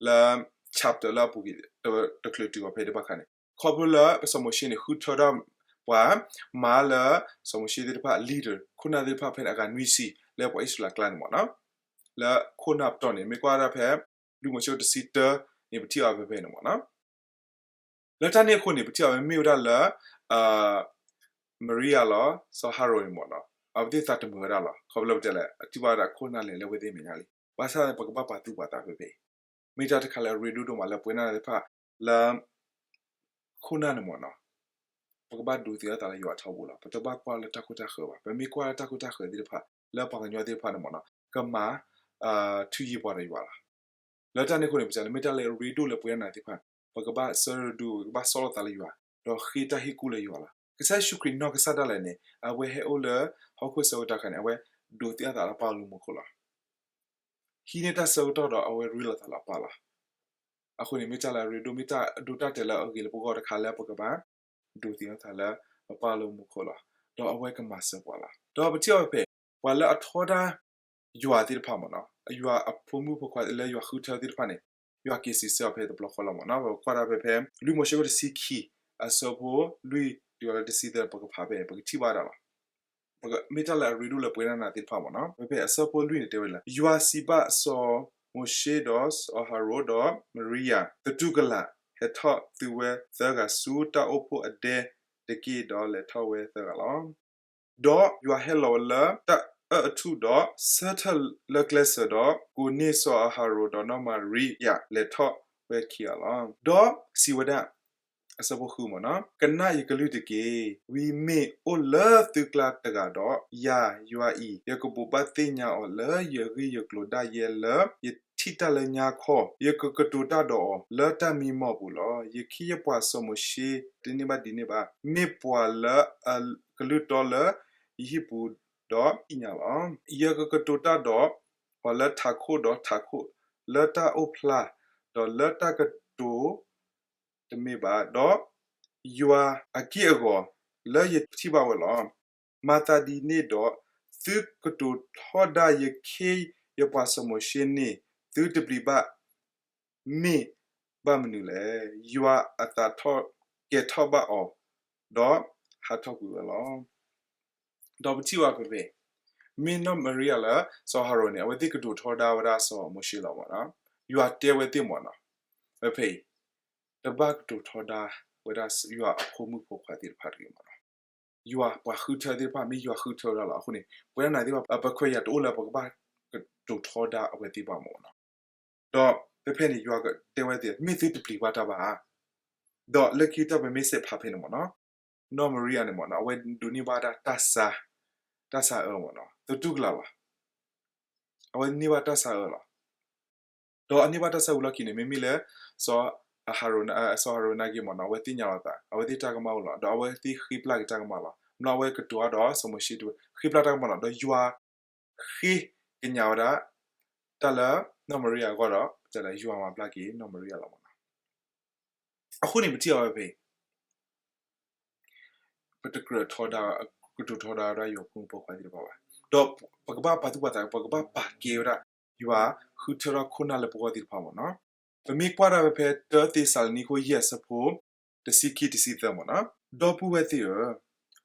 လၢ chapter လၢအပူၤကွံာ် တချုးတုၤအီၤဖဲတဘၣ်ခါန့ၣ် ခီဖျိလၢစီၤမိၤၡ့န့ၣ် ဃုထၢထီၣ်ပှၤ မၤလၢ စီၤမိၤၡ့သ့ၣ်တဖၣ် leader ခိၣ်နၢ်သ့ၣ်တဖၣ်ဖဲန့ၣ် အဂၤနွံဆံ လၢပှၤအံၣ်စရ့လးကျါန့ၣ်မ့ၢ်နီၤ, လၢခိၣ်နၢ်ပတီၢ်န့ၣ် မ့ၢ်ကွၢ်ဒၣ်ဖဲ လွံၢ်မိၤၡ့တဆံတၢန့ၣ် ပထံၣ်အီၤဖဲဖဲန့ၣ်မ့ၢ်နီၤ. လၢတၢ်န့ၣ်အဃိန့ၣ် ပထံၣ်အီၤမ့ၢ်ဝဲဒၣ်လၢ မရံယၤလီၤ စီၤဟရိၣ်န့ၣ်မ့ၢ်နီၤ အဝဲသ့ၣ်သးတမုာ်ဝဲဒၣ်လီၤ. ခီဖျိပတဲလဲၣ် အထံၣ်ဘၣ်ဝဲဒၣ်ခိၣ်နၢ်လဲၤလၢအဝဲသ့ၣ်မဲာ်ညါလံ. ဘၣ်ဆၣ်န့ၣ် ပကဘၣ်ပာ်သူၣ်ပာ်သးဖဲဖဲအံၤ, မ့ၢ်တၢ်တခါလၢအရ့ဒိၣ်ဒိၣ်မးလၢပဝဲဒၣ်သ့ၣ်တဖၣ်လၢ ခိၣ်နၢ်န့ၣ်မ့ၢ်နီၤ ပကဘၣ်ဒိးသ့ၣ်နီၣ်သးလၢယွၤအထီဘိလီၤ. ပတဘၣ်ကွၢ်လၢတၢ်ခိတၢ်ဃၢၤဘၣ်. ပမ့ၢ်ကွၢ်လၢတၢ်ခိတၢ်ဃၢၤသ့ၣ်တဖၣ် လၢပှၤကညီသ့ၣ်တဖၣ်န့ၣ်မ့ၢ်နီၤ ကမၤ ထုးယံၤပှၤဒီးယွၤလီၤ. လၢတၢ်န့ၣ်အဃိန့ၣ် ပစံးလၢမ့ၢ်တၢ်လၢအရ့ဒိၣ်လၢပဝဲဒၣ်နၤသ့ၣ်တဖၣ် ပကဘၣ်ဆၢဒိး ပကဘၣ်ဆီၣ်လီၤသးလၢယွၤ ဒီးဃ့တၢ်ဟ့ၣ်ကူၣ်လၢယွၤလီၤ. ကစၢ်ယ့ၣ်ၡူးခရံာ်နီၢ်ကစၢ်ဒၣ်လဲာ်န့ၣ် အဝဲဟဲအိၣ်လၢဟီၣ်ခိၣ်ဆၢကတီၢ်အခါန့ၣ် အဝဲဒိးသ့ၣ်နီၣ်သးလၢအပၢ်အလိၤမူခိၣ်လီၤ. ဟံးန့ၢ်တၢ်ဆၢကတီၢ်ဒီးအဝဲရ့လိာ်သးလၢအပၢ်လီၤ. အဃိန့ၣ် မ့ၢ်တၢ်လၢအရ့ဒိၣ် မ့ၢ်တၢ်အဒိးတၢ်တဲာ်လၢအဂ့ၤလၢပဂီၢ်တခါလၢပကဘၣ်ဒိးသ့ၣ်နီၣ်သးလၢပပၢ်အလိၤမူခိၣ်လီၤ. ဒီးအဝဲကမၤစၢၤပှၤလီၤ. ဒီးပထံၣ်အီၤဖဲ ပှၤလၢအထီဒါယွၤသ့ၣ်တဖၣ်မ့ၢ်နီၤ ယွၤအဖိမုၣ်ဖိခွါလၢယွၤဃုထၢသ့ၣ်တဖၣ်န့ၣ် ယွၤက့ၤစံးဆၢအီၤဖဲတဘျီဃီလီၤမ့ၢ်နီၤ. ပကွၢ်ဒၣ်ဖဲဖဲ လွံၢ်မိၤၡ့ခိၣ်တဆံခံ အဆၢဖိလွံၢ်တုၤလၢတဆံသၢ ပကဖးဖဲ ပကထံၣ်ဘၣ်ဒၣ်လီၤ. မ့ၢ်တၢ်လၢအရ့ဒိၣ်လၢပဝဲဒၣ်နၤသ့ၣ်တဖၣ်မ့ၢ်နီၤ. ဖဲဖဲအဆၢဖိလွံၢ်န့ၣ်တဲဝဲလၢ ယွၤစံးဘၣ်စီၤမိၤၡ့ဒီးစီၤအၤဟရိၣ်ဒီးမရံယၤ, သတူၢ်ကလာ်, ဟဲထီၣ်သုဝဲသၢဂၤဆူတၢ်အိၣ်ဖှိၣ်အဒဲတက့ၢ်, ဒီးလဲၤထီၣ်ဝဲသၢဂၤလီၤ. ဒီးယွၤဟဲလီၤဝဲလၢတၢ်အၢၣ်အထူၣ်ဒီး ဆၢထၢၣ်လၢကျဲစၢၤဒီး ကိးန့ၢ်စီၤအၤဟရိၣ်ဒီးနီၢ်မၤရံယၤ လဲၤထီၣ်ဝဲခံဂၤလီၤ. ဒီးစံးဝဲဒၣ်, အဆၢဖိဃုမ့ၢ်နီၤ, ကနၣ်ယကလုၢ်တက့ၢ်. ဝံမ့ၢ်အိၣ်လၢသုကျါတဂၤဒီး, ယၤယွၤအံၤ ယကဘိးဘၣ်သ့ၣ်ညါအီၤလၢယဂ့ၢ်ယကျိၤဒၣ်ယဲလၢယထံၣ်တၢ်လၢညါခီ, ယကကတိၤတၢ်ဒီးအီၤလၢတၢ်မံမီၢ်ပူၤလီၤ. ယခံယပှၤစီၤမိၤၡ့တန့ၢ်ဘၣ်ဒ်န့ၣ်ဘၣ်, မ့ၢ်ပှၤလၢအကလုၢ်တီလၢယဟံၣ်ပူၤဒီးသ့ၣ်ညါလီၤ. ယကကတိၤတၢ်ဒီးအီၤလၢထးခိၣ်ဒီးထးခိၣ်, လၢတၢ်အိၣ်ဖျါ, ဒီးလၢတၢ်ကတိၤတမ့ၢ်ဘၣ်, ဒီးယွၤအက့ၢ်အဂီၤလၢယထံၣ်ဘၣ်ဝဲလီၤ. မၤသးဒ်န့ၣ်ဒီး, သုကတိၤထီဒါယခ့ယပှၤစီၤမိၤၡ့န့ၣ် သုတပျံၤဘၣ် မ့ၢ်ဘၣ်မနုၤလဲၣ်. ယွၤအသးထီၣ်ကဲၤထီၣ်ဘၣ်အီၤ, ဒီးဟးထီၣ်ကွံာ်ဝဲလီၤ. ဒီးပထံၣ်ဘၣ်ဖဲဖဲ, မ့ၢ်နီၢ်မရံယၤလၢစီၤအၤဟရိၣ်န့ၣ် အဝဲသ့ၣ်ကတိၤထီဒါဝဲဒၣ်စီၤမိၤၡ့လီၤမ့ၢ်နီၤ. ယွၤတဲဝဲသ့ၣ်မ့ၢ်နီၤ, ဖဲဖဲအံၤ, တဘၣ်ကတိၤထီဒါဝဲဒၣ်ယွၤအဖိမုၣ်ဖိခွါသ့ၣ်တဖၣ်တဂ့ၤမ့ၢ်နီၤ. ယွၤပှၤဃုထၢသ့ၣ်တဖၣ် မ့ၢ်ယွၤဃုထၢဝဲဒၣ်လီၤ. အဃိန့ၣ် ပဝဲဒၣ်နၤသ့ၣ်တဖၣ် ပခွဲးယာ်တအိၣ်လၢပကဘၣ်ကတိၤထီဒါအဝဲသ့ၣ်ဘၣ်မ့ၢ်နီၤ. ဒီးဖဲဖဲန့ၣ် ယွၤကတဲဝဲသ့ၣ် မ့ၢ်သုတပျံၤဘၣ်တၢ်ဘၣ်ဧါ, ဒီးလၢခံတၢ်ပမ့ၢ်စဲးဖးဖဲန့ၣ်မ့ၢ်နီၤ, နီၢ်မရံယၤန့ၣ်မ့ၢ်နီၤ အဝဲဒိးန့ၢ်ဘၣ်ဒၣ်တၢ်ဆါ, တၢ်ဆါအၢမ့ၢ်နီၤ, သတူၢ်ကလာ်လီၤ. အဝဲန့ၢ်ဘၣ်တၢ်ဆါအၢလီၤ. ဒီးအန့ၢ်ဘၣ်တၢ်ဆါဝံၤလီၢ်ခံန့ၣ် မ့မ့ၢ်လၢ စီၤအၤဟရိၣ်, စီၤအၤဟရိၣ်နာ်က့မ့ၢ်နီၤ အဝဲသ့ၣ်ညါလီၤသး အဝဲသ့ၣ်တၢ်ကမၣ်အိၣ်လီၤ. ဒီးအဝဲသ့ၣ်ဃ့ပျၢ်က့ၤတၢ်ကမၣ်လီၤ. မ့ၢ်အဝဲကတိၤအါဒီးစီၤမိၤၡ့ ဃ့ပျၢ်တၢ်ကမၣ်လီၤ. ဒီးယွၤဃ့ကညးဝဲဒၣ် တၢ်လၢနီၢ်မရံယၤအဂီၢ်ဒီး ပတဲလၢယွၤမၤဘျါက့ၤနီၢ်မရံယၤလီၤမ့ၢ်နီၤ. အဃိန့ၣ် ပထံၣ်အီၤဝဲဖဲ ပတကြၢးထီဒါ, ကတိၤထီဒါဝဲဒၣ်ယွၤဖိမုၣ်ဖိခွါသ့ၣ်တဖၣ်ဘၣ်. ဒီးပကဘၣ်ပာ်သူၣ်ပာ်သး, ပကဘၣ်ပာ်ကဲဝဲဒၣ် ယွၤဃုထၢထီၣ်ခိၣ်နၢ်လၢပဂီၢ်သ့ၣ်တဖၣ်မ့ၢ်နီၤ. ပမ့ၢ်ကွၢ်ဒၣ်ဝဲဖဲ တၢသ့းစၤလနံခိၣ် ယဲၢ်ဆၢဖိ တဆံခံ တဆံသၢမ့ၢ်နီၤ. ဒီပုၢ်ဝဲၢ်သ့ၣ်ဧၢ,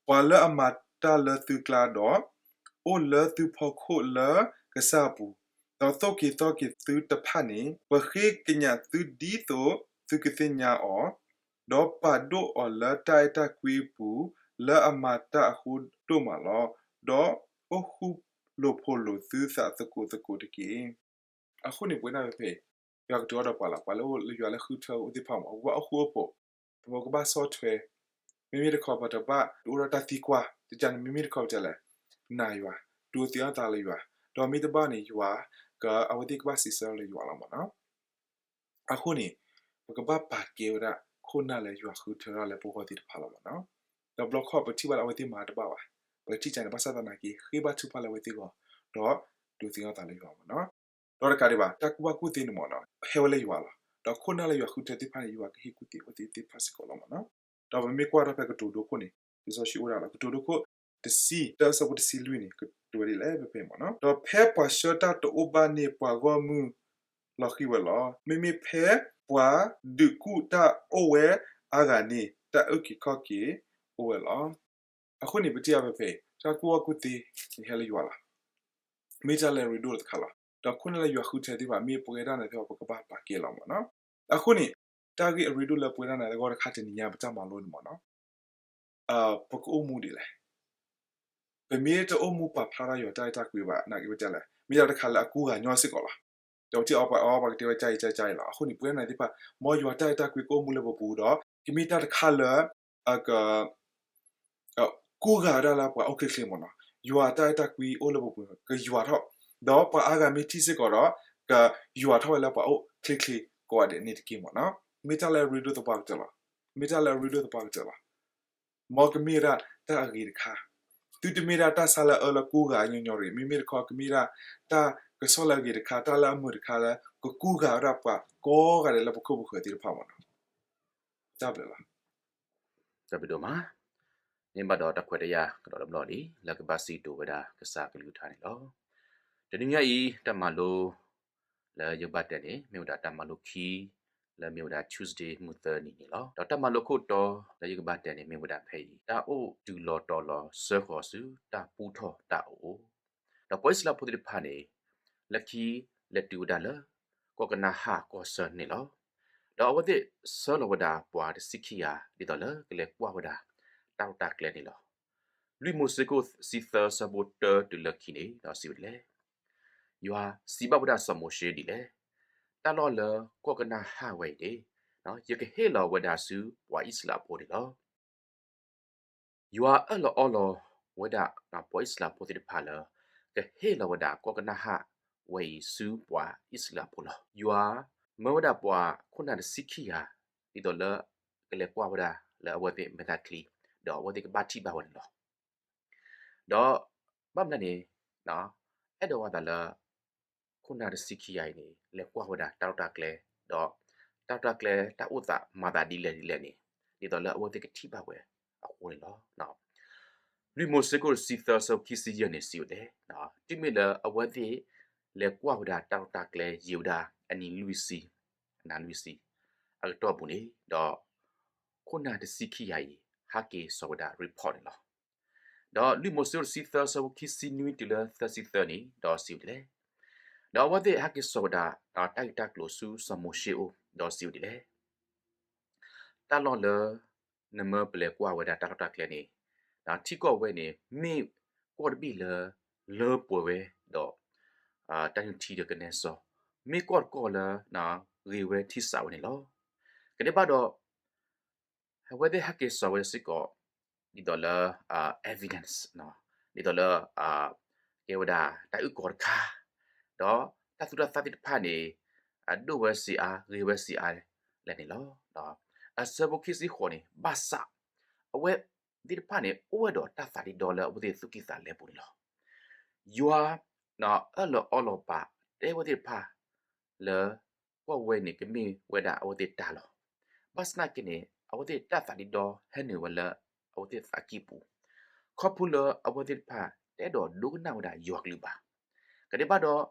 ပှၤလၢအမၤတၢ်လၢသုကျါဒီး အိၣ်လၢသုဖီခိၣ်လၢကစၢ်အပူၤ, ဒီးသိၣ်က့ၤသီက့ၤသုတဖၣ်န့ၣ် ပဃ့ကညးသုဒ်သိးသုကသ့ၣ်ညါအီၤ, ဒီးပာ်ဒိၣ်အီၤလၢတၢ်အဲၣ်တၢ်ကွံအပူၤ လၢအမၤတၢ်အဃိဒိၣ်မးလီၤ. ဒီးအိၣ်ဃူလိာ်ဖိးလိာ်သုသးသကိးသကိးတက့ၢ်. အဃိန့ၣ် ပဝဲဒၣ်ဖဲဖဲ ယွၤကတိၤအါဒီးပှၤလီၤ. ပှၤလၢယွၤလၢဃုထၢအီၤသ့ၣ်တဖၣ်မ့ၢ် ပကဘၣ်အိၣ်ဃူအိၣ်ဖိး, ပကဘၣ်ဆီၣ်ထွဲ, မ့မ့ၢ်တခီပတဘၣ်တအိၣ်ဒီးတၢ်သံကွၢ်, တကန့ၣ် မ့မ့ၢ်တခီပတဲလဲၣ်, နာ်ယွၤ, ဒိးသံအသးလၢယွၤ, ဒီးမ့ၢ်တဘၣ်န့ၣ် ယွၤ, က အဝဲသ့ၣ်ကဘၣ်စံးဆၢလၢယွၤလီၤမ့ၢ်နီၤ. အဃိန့ၣ် ပကဘၣ်ပာ်ကဲဝဲဒၣ် ခိၣ်နၢ်လၢယွၤဃုထၢဒၣ်လၢပဂီၢ်သ့ၣ်တဖၣ်လီၤမ့ၢ်နီၤ. ဒီးဘျီခီၣ်ပထံၣ်ဘၣ်လၢအဝဲသ့ၣ်မၤတဘၣ်ဘၣ်, ပထံၣ်ကန့ၣ် ဘၣ်ဆၣ်သနာ်က့ ဃ့ဘါထုကဖၣ်လၢအဝဲသ့ၣ်အဂီၢ်, ဒီးဒိးသံအသးလၢယွၤမ့ၢ်နီၤ. ဒီးတကးဒံးဘၣ် တၢ်ကူၣ်ဘၣ်ကူၣ်သ့န့ၣ်မ့ၢ်နီၤ ဟဲဝဲလၢယွၤလီၤ. ဒီးခိၣ်နၢ်လၢယွၤဃုထၢသ့ၣ်တဖၣ်န့ၣ် ယွၤကဟ့ၣ်ကူၣ်သ့အဝဲသ့ၣ်သ့ၣ်တဖၣ်စ့ၢ်ကီးလီၤမ့ၢ်နီၤ. ဒီးပမ့ၢ်ကွၢ်ထီၣ်ဖဲကတိၤဒိခိၣ်န့ၣ် လံာ်စီဆှံအိၣ်ဝဲဒၣ်လီၤ. ကတိၤဒိခိၣ်တဆံ တၢအဆၢဖိတဆံလွံၢ်န့ၣ် ကတိၤဝဲဒ်လဲၣ်ဖဲဖဲမ့ၢ်နီၤ. ဒီးဖဲပှၤဆှၢတၢ်တအိၣ်ဘၣ်န့ၣ် ပှၤဂီၢ်မုၢ်လီၤဃံၤဝဲလီၤ. မ့မ့ၢ်ဖဲပှၤဒုးကူၣ်တၢ်အိၣ်ဝဲအါဂၤန့ၣ် တၢ်အုၣ်က့ၤခီၣ်က့ၤအိၣ်ဝဲလီၤ. အဃိန့ၣ် ပထံၣ်အါဖဲဖဲ တၢ်ကူၣ်ဘၣ်ကူၣ်သ့န့ၣ်ဟဲလၢယွၤလီၤ. မ့ၢ်တၢ်လၢအရ့ဒိၣ်တခါလီၤ. ဒီးခိၣ်နၢ်လၢယွၤဃုထၢသ့ၣ်တဖၣ် မ့ၢ်ပဝဲဒၣ်နၤသ့ၣ်တဖၣ် ပကဘၣ်ပာ်ကဲလီၤမ့ၢ်နီၤ. အဃိန့ၣ် တၢ်ဂ့ၢ်အရ့ဒိၣ်လၢပဝဲဒၣ်နၤသ့ၣ်တဖၣ်တခါတနံၤညါ ပတၢ်မၤလိန့ၣ်မ့ၢ်နီၤ ပကအိၣ်မူဒ်လဲၣ်. ပမ့ၢ်တအိၣ်မူပာ်ဖျါထီၣ်ယွၤတၢ်အဲၣ်တၢ်ကွံဘၣ် နာ်က့ပတဲလဲၣ် မ့ၢ်တၢ်တခါလၢအကူဂၤညီစ့ၢ်ကီးလီၤ. ဒီးပထံၣ်အီၤပှၤအီၤ ပှၤကတဲဝဲကၢ်အံၤကၢ်ကၢ်အံၤလီၤ. အဃိန့ၣ် ပဝဲဒၣ်နၤသ့ၣ်တဖၣ် မ်ယွၤတၢ်အဲၣ်တၢ်ကွံကအိၣ်မူလၢပပူၤဒီး ကမ့ၢ်တၢ်တခါလၢ အက ကူဂၤဝဲဒၣ်လၢပှၤအိၣ်ချ့ချ့မ့ၢ်နီၤ. ယွၤတၢ်အဲၣ်တၢ်ကွံအိၣ်လၢပပူၤ ကယွၤထီၣ်, ဒီးပှၤအါဂၤမ့ၢ်ထံၣ်စ့ၢ်ကီးဒီး ကယွၤထီၣ်ဝဲလၢပှၤအိၣ်ချ့ချ့ကိးဂၤဒဲးန့ၣ်တက့ၢ်မ့ၢ်နီၤ. မ့ၢ်တၢ်လၢအရ့ဒိၣ်သပှၢ်ကတၢၢ်လီၤ. မ့ၢ်တၢ်လၢအရ့ဒိၣ်သပှၢ်ကတၢၢ်လီၤ. မ်ကမ့ၢ်ဝဲဒၣ်တၢ်အဂ့ၤတခါ, သုတမ့ၢ်ဒၣ်တၢ်ဆါလၢအအၢလၢကူဂၤညီညီတဂ့ၤ, မ့မ့ၢ်တခီ ကမ့ၢ်ဒၣ်တၢ်ကစီၣ်လၢအဂ့ၤတခါ, တၢ်လၢအမုာ်တခါလၢ ကကူဂၤဝဲဒၣ်ပှၤကိးဂၤဒဲးလၢပခိၣ်ပဃၢၤသ့ၣ်တဖၣ်မ့ၢ်နီၤ. တၢ်ဘျုးလီၤ. တၢ်ဘျုးဒိၣ်မး, မ့ၢ်ဘၣ်ဒီးတၢ်ခွဲးတၢ်ယာ်ကဒီးတဘျီလံ လၢကဘၣ်စံးဒိးဝဲဒၣ်ကစၢ်ကလုၢ်ကထါန့ၣ်လီၤ. တနံၤညါအံၤ တၢ်မၤလိ လၢယကဘၣ်တဲန့ၣ် မ့ၢ်ဝဲဒၣ်တၢ်မၤလိခံ လၢမ့ၢ်ဝဲဒၣ် Tuesday မုၢ်သၢနံၤန့ၣ်လီၤ. ဒီးတၢ်မၤလိခိၣ်တီ လၢယကဘၣ်တဲန့ၣ် မ့ၢ်ဝဲဒၣ်ဖဲအံၤ တၢ်အိၣ်တုၤလီၤတီၤလီၤစၢဃီၤဆူတၢ်ပူထီၣ်တၢ်အအိၣ်, ဒီးပှၤအံၣ်စရ့လးဖိသ့ၣ်တဖၣ်န့ၣ် လၢခံလဲၤတုၤဝဲဒၣ်လၢ ကီၢ်ကနၤအၣ်ကီၢ်ဆၢန့ၣ်လီၤ. ဒီးအဝဲသ့ၣ်ဆှၢလီၤဝဲဒၣ်ပှၤတဆံခံဂၤ ဒ်သိးလၢကလဲၤကွၢ်ဝဲဒၣ် တၢ်လီၢ်တၢ်ကျဲန့ၣ်လီၤ. လွံၢ်မိၤၡ့ခိၣ်တဆံသၢ ဆၢဖိတၢတုၤလၢခံန့ၣ် ဒီးစံးဝဲဒ်လဲၣ်, ယွၤစံးဘၣ်ဝဲဒၣ်စီၤမိၤၡ့ဒ်လဲၣ်, တၢ်လီၢ်လၢကီၢ်ကနၤအၣ်ဝဲအံၤန့ၣ် ယကဟ့ၣ်လီၤဝဲဒၣ်ဆူပှၤအံၣ်စရ့လးဖိန့ၣ်လီၤ. ယွၤအၢၣ်လီၤအီလီၤဝဲဒၣ်ပှၤအံၣ်စရ့လးဖိသ့ၣ်တဖၣ်လၢ ကဟ့ၣ်လီၤဝဲဒၣ်ကီၢ်ကနၤအၣ်ဝဲအံၤဆူပှၤအံၣ်စရ့လးဖိလီၤ. ယွၤမၢဝဲဒၣ်ပှၤခိၣ်နၢ်တဆံခံဂၤ ဒ်သိးလၢကလဲၤကွၢ်ဝဲဒၣ်လၢအဝဲသ့ၣ်မဲာ်သၣ်ချံ, ဒီးအဝဲသ့ၣ်ကဘၣ်ထံၣ်ဘၣ်ဝဲန့ၣ်လီၤ. ဒီးဘၣ်မနုၤန့ၣ် အဲၣ်ဒိးဝဲသးလၢ ခိၣ်နၢ်တဆံခံဂၤအံၤန့ၣ် လဲၤကွၢ်ဝဲဒၣ်တၢ်လီၢ်တၢ်ကျဲ, ဒီးတၢ်လီၢ်တၢ်ကျဲတၢ်အိၣ်သးမၤသးဒ်လဲၣ်ဒ်လဲၣ်န့ၣ် ဒ်သိးလၢအဝဲသ့ၣ်ကထံၣ်ဘၣ်ဝဲအဃိန့ၣ်လီၤ. လွံၢ်မိၤၡ့ခိၣ်တဆံသၢ ဆၢဖိခံဆံယဲၢ်န့ၣ် စံးဝဲဒ်လဲၣ်, တုၤမ့ၢ်လၢအဝဲသ့ၣ်လဲၤကွၢ်ဝဲဒၣ်တၢ်လီၢ်တၢ်ကျဲယံာ်ဝဲဒၣ်အနံၤလွံၢ်ဆံ, အနံၤလွံၢ်ဆံ အကတီၢ်ပူၤန့ၣ်, ဒီးခိၣ်နၢ်တဆံခံဂၤအံၤ ဟဲက့ၤစိာ်ဝဲဒၣ် report န့ၣ်လီၤ. ဒီးလွံၢ်မိၤၡ့ခိၣ်တဆံသၢ ဆၢဖိခံဆံနွံတုၤလၢသၢဆံသၢန့ၣ် ဒီးစံးဝဲဒ်လဲၣ်, ဒီးအဝဲသ့ၣ်ဟဲက့ၤစိာ်ဝဲဒၣ် တၢ်ဂ့ၢ်တၢ်ကျိၤဆူစီၤမိၤၡ့အအိၣ် ဒီးစံးဝဲဒ်လဲၣ်, တၢ်လီၢ်လၢနမၢပလဲၤကွၢ်ဝဲဒၣ်တၢ်လီၢ်တၢ်ကျဲန့ၣ်, ထံကီၢ်ဝဲန့ၣ် မ့ၢ်ကီၢ်တဘ့ၣ်လၢ လၢပှဲၤဝဲ ဒီး တၢ်နုၢ်ထံဒီးကနဲစီ, မ့ၢ်ကီၢ်တကီၢ်လၢ ဂ့ၤဝဲထံစးဝဲန့ၣ်လီၤ. ကဒဲးဘၣ်ဒီး အဝဲသ့ၣ်ဟဲက့ၤစိာ်ဝဲစ့ၢ်ကီး ဒ်သိးလၢ evidence ဒ်သိးလၢ ကဲဝဲဒၣ်တၢ်အုၣ်ကီၤတခါ, ဒီးတၢ်သူၣ်တၢ်သၣ်သ့ၣ်တဖၣ်န့ၣ် အဒိၣ်ဝဲစ့ၢ်အါ ဂ့ၤဝဲစ့ၢ်အါလဲၣ်န့ၣ်လီၤ. အဆၢဖိခံဆံဃိးန့ၣ် ဘၣ်ဆၣ် အဝဲသ့ၣ်တဖၣ်န့ၣ် အိၣ်ဝဲဒီးတၢ်သးဒ့ဒီလၢအဝဲသ့ၣ်သူၣ်ကံၢ်သးလဲပူၤန့ၣ်လီၤ. ယွၤ အၢၣ်လီၤအီလီၤပာ် တဲဝဲသ့ၣ်တဖၣ် လၢ ကီၢ်ဝဲန့ၣ်ကမ့ၢ်ဝဲဒၣ်အဝဲသ့ၣ်တၢ်လီၤ. ဘၣ်ဆၣ်သနာ်က့န့ၣ် အဝဲသ့ၣ်တၢ်သးဒ့ဒီဟဲနုာ်ဝဲလၢ အဝဲသ့ၣ်သးကံၢ်ပူၤ, ခီဖျိလၢအဝဲသ့ၣ်တဖၣ် တအဲၣ်ဒိးဒိကနၣ်ဝဲဒၣ်ယွၤကလုၢ်ဘၣ်. ကဒဲးဘၣ်ဒီး